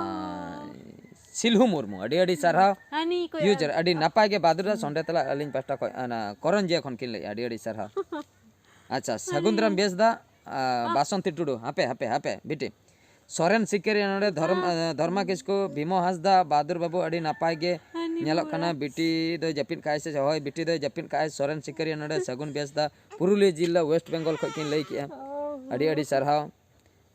ᱥᱤᱞᱦᱩ ᱢᱩᱨᱢᱩ, ᱟᱹᱰᱤ ᱟᱹᱰᱤ ᱥᱟᱨᱦᱟᱣ᱾ ᱦᱟᱹᱱᱤ ᱠᱚ ᱩᱡᱟᱨ, ᱟᱹᱰᱤ ᱱᱟᱯᱟᱭ ᱜᱮ ᱵᱟᱦᱟᱫᱩᱨ ᱫᱟ, ᱦᱩᱸ᱾ ᱥᱚᱸᱰᱮ ᱛᱟᱞᱟ ᱟᱹᱞᱤᱧ ᱯᱟᱦᱴᱟ ᱠᱷᱚᱱ, ᱚᱱᱟ ᱠᱚᱨᱚᱱᱡᱤᱭᱟ ᱠᱷᱚᱱ ᱠᱤᱱ ᱞᱟᱹᱭᱮᱜᱼᱟ, ᱟᱹᱰᱤ ᱟᱹᱰᱤ ᱥᱟᱨᱦᱟᱣ᱾ ᱟᱪᱪᱷᱟ, ᱥᱟᱹᱜᱩᱱ ᱦᱟᱹᱱᱤ᱾ ᱫᱟᱨᱟᱢ ᱵᱮᱥ ᱫᱟ, ᱟ, ᱟ᱾ ᱵᱟᱥᱚᱱᱛᱤ ᱴᱩᱰᱩ, ᱦᱟᱯᱮ, ᱦᱟᱯᱮ, ᱦᱟᱯᱮ, ᱵᱤᱴᱤ᱾ ᱥᱚᱨᱮᱱ ᱥᱤᱠᱟᱹᱨᱤᱭᱟᱹ ᱱᱚᱰᱮ ᱫᱷᱚᱨᱢ-, ᱟ᱾ ᱟ, ᱫᱷᱚᱨᱢᱟ ᱠᱤᱥᱠᱩ, ᱵᱷᱤᱢᱚ ᱦᱟᱸᱥᱫᱟ, ᱵᱟᱦᱟᱫᱩᱨ ᱵᱟᱹᱵᱩ, ᱟᱹᱰᱤ ᱱᱟᱯᱟᱭ ᱜᱮ ᱦᱟᱹᱱᱤ ᱧᱮᱞᱚᱜ ᱠᱟᱱᱟ᱾ ᱢᱚᱦᱮᱥ᱾ ᱵᱤᱴᱤ ᱫᱚᱭ ᱡᱟᱹᱯᱤᱫ ᱠᱟᱜᱼᱟᱭ ᱥᱮ? ᱦᱳᱭ, ᱵᱤᱴᱤ ᱫᱚᱭ ᱡᱟᱹᱯᱤᱫ ᱠᱟᱜᱼᱟᱭ᱾ ᱥᱚᱨᱮᱱ ᱥᱤᱠᱟᱹᱨᱤᱭᱟᱹ ᱱᱚᱰᱮ ᱥᱟᱹᱜᱩᱱ ᱵᱮᱥ ᱫᱟ, ᱯᱩᱨᱩᱞᱤᱭᱟᱹ ᱡᱤᱞᱟ, ᱳᱭᱮᱥᱴ ᱵᱮᱝᱜᱚᱞ ᱠᱷᱚᱱ ᱠᱤᱱ ᱞᱟᱹᱭ ᱠᱮᱜᱼᱟ᱾ ᱚ᱾ ᱟᱹᱰᱤ ᱟᱹᱰᱤ ᱥᱟᱨᱦᱟᱣ᱾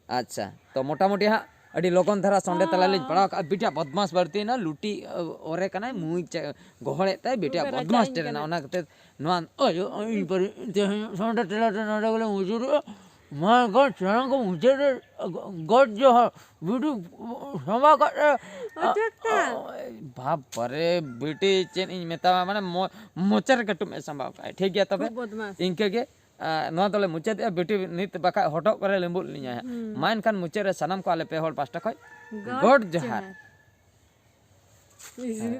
ᱟᱪᱪᱷᱟ, ᱛᱚ ᱢᱚᱴᱟᱢᱩᱴᱤ ᱦᱟᱸᱜ ᱟᱹᱰᱤ ᱞᱚᱜᱚᱱ ᱫᱷᱟᱨᱟ ᱥᱚᱸᱰᱮ ᱛᱟᱞᱟ ᱞᱤᱧ ᱯᱟᱲᱟᱣ ᱠᱟᱜᱼᱟ᱾ ᱵᱤᱴᱤᱭᱟᱜ ᱵᱚᱫᱢᱟᱥ ᱵᱟᱹᱲᱛᱤᱭᱮᱱᱟ, ᱞᱩᱴᱤ ᱚ, ᱚᱨᱮ ᱠᱟᱱᱟᱭ, ᱢᱩᱭ ᱪᱮ-, ᱜᱚᱦᱚᱲᱮᱫ ᱛᱟᱭ, ᱵᱤᱴᱤᱭᱟᱜ ᱩᱵᱮ ᱵᱚᱫᱢᱟᱥ ᱨᱟᱡᱟᱭᱤᱧ ᱰᱷᱮᱨ ᱮᱱᱟ᱾ ᱠᱟᱱᱟ᱾ ᱚᱱᱟ ᱠᱷᱟᱹᱛᱤᱨ ᱱᱚᱣᱟ ᱚᱭ, ᱚᱭ, ᱯᱟᱨᱤ-, ᱛᱮᱦᱮᱧ ᱥᱚᱸᱰᱮ ᱛᱟᱞᱟ ᱫᱚ ᱱᱚᱰᱮ ᱜᱮᱞᱮ ᱢᱩᱪᱟᱹᱫᱮᱜᱼᱟ᱾ ᱢᱟ ᱮᱱᱠᱷᱟᱱ ᱥᱟᱱᱟᱢ ᱠᱚ ᱢᱩᱪᱟᱹᱫ ᱨᱮ ᱜᱚᱰ ᱡᱚᱦᱟᱨ᱾ ᱵᱤᱴᱤ ᱥᱟᱢᱵᱟ ᱠᱟᱜ ᱨᱮ, ᱚᱪᱚᱜ ᱛᱟᱢ᱾ ᱵᱟᱯ ᱨᱮ, ᱵᱤᱴᱤ ᱪᱮᱫ ᱤᱧ ᱢᱮᱛᱟᱢᱟ, ᱢᱟᱱᱮ ᱢᱚ-, ᱢᱚᱪᱟ ᱨᱮ ᱠᱟᱹᱴᱩᱵ ᱮ ᱥᱟᱢᱵᱟᱣ ᱠᱟᱜᱼᱟ᱾ ᱴᱷᱤᱠ ᱜᱮᱭᱟ ᱛᱚᱵᱮ? ᱠᱷᱩᱵ ᱵᱚᱫᱢᱟᱥ᱾ ᱤᱱᱠᱟᱹ ᱜᱮ᱾ ᱟᱨ ᱱᱚᱣᱟ ᱫᱚᱞᱮ ᱢᱩᱪᱟᱹᱫᱮᱜᱼᱟ᱾ ᱵᱤᱴᱤ ᱱᱤᱛ ᱵᱟᱠᱷᱟᱡ ᱦᱚᱴᱚᱜ ᱠᱚᱨᱮ ᱞᱤᱸᱵᱩᱫ ᱞᱤᱧᱟᱭ ᱦᱟᱸᱜ᱾ ᱦᱩᱸ᱾ ᱢᱟ ᱮᱱᱠᱷᱟᱱ ᱢᱩᱪᱟᱹᱫ ᱨᱮ ᱥᱟᱱᱟᱢ ᱠᱚ ᱟᱞᱮ ᱯᱮ ᱦᱚᱲ ᱯᱟᱥᱴᱟ ᱠᱷᱚᱡ ᱜᱚᱰ ᱜᱚᱰ ᱡᱚᱦᱟᱨ᱾ ᱡᱚᱦᱟᱨ᱾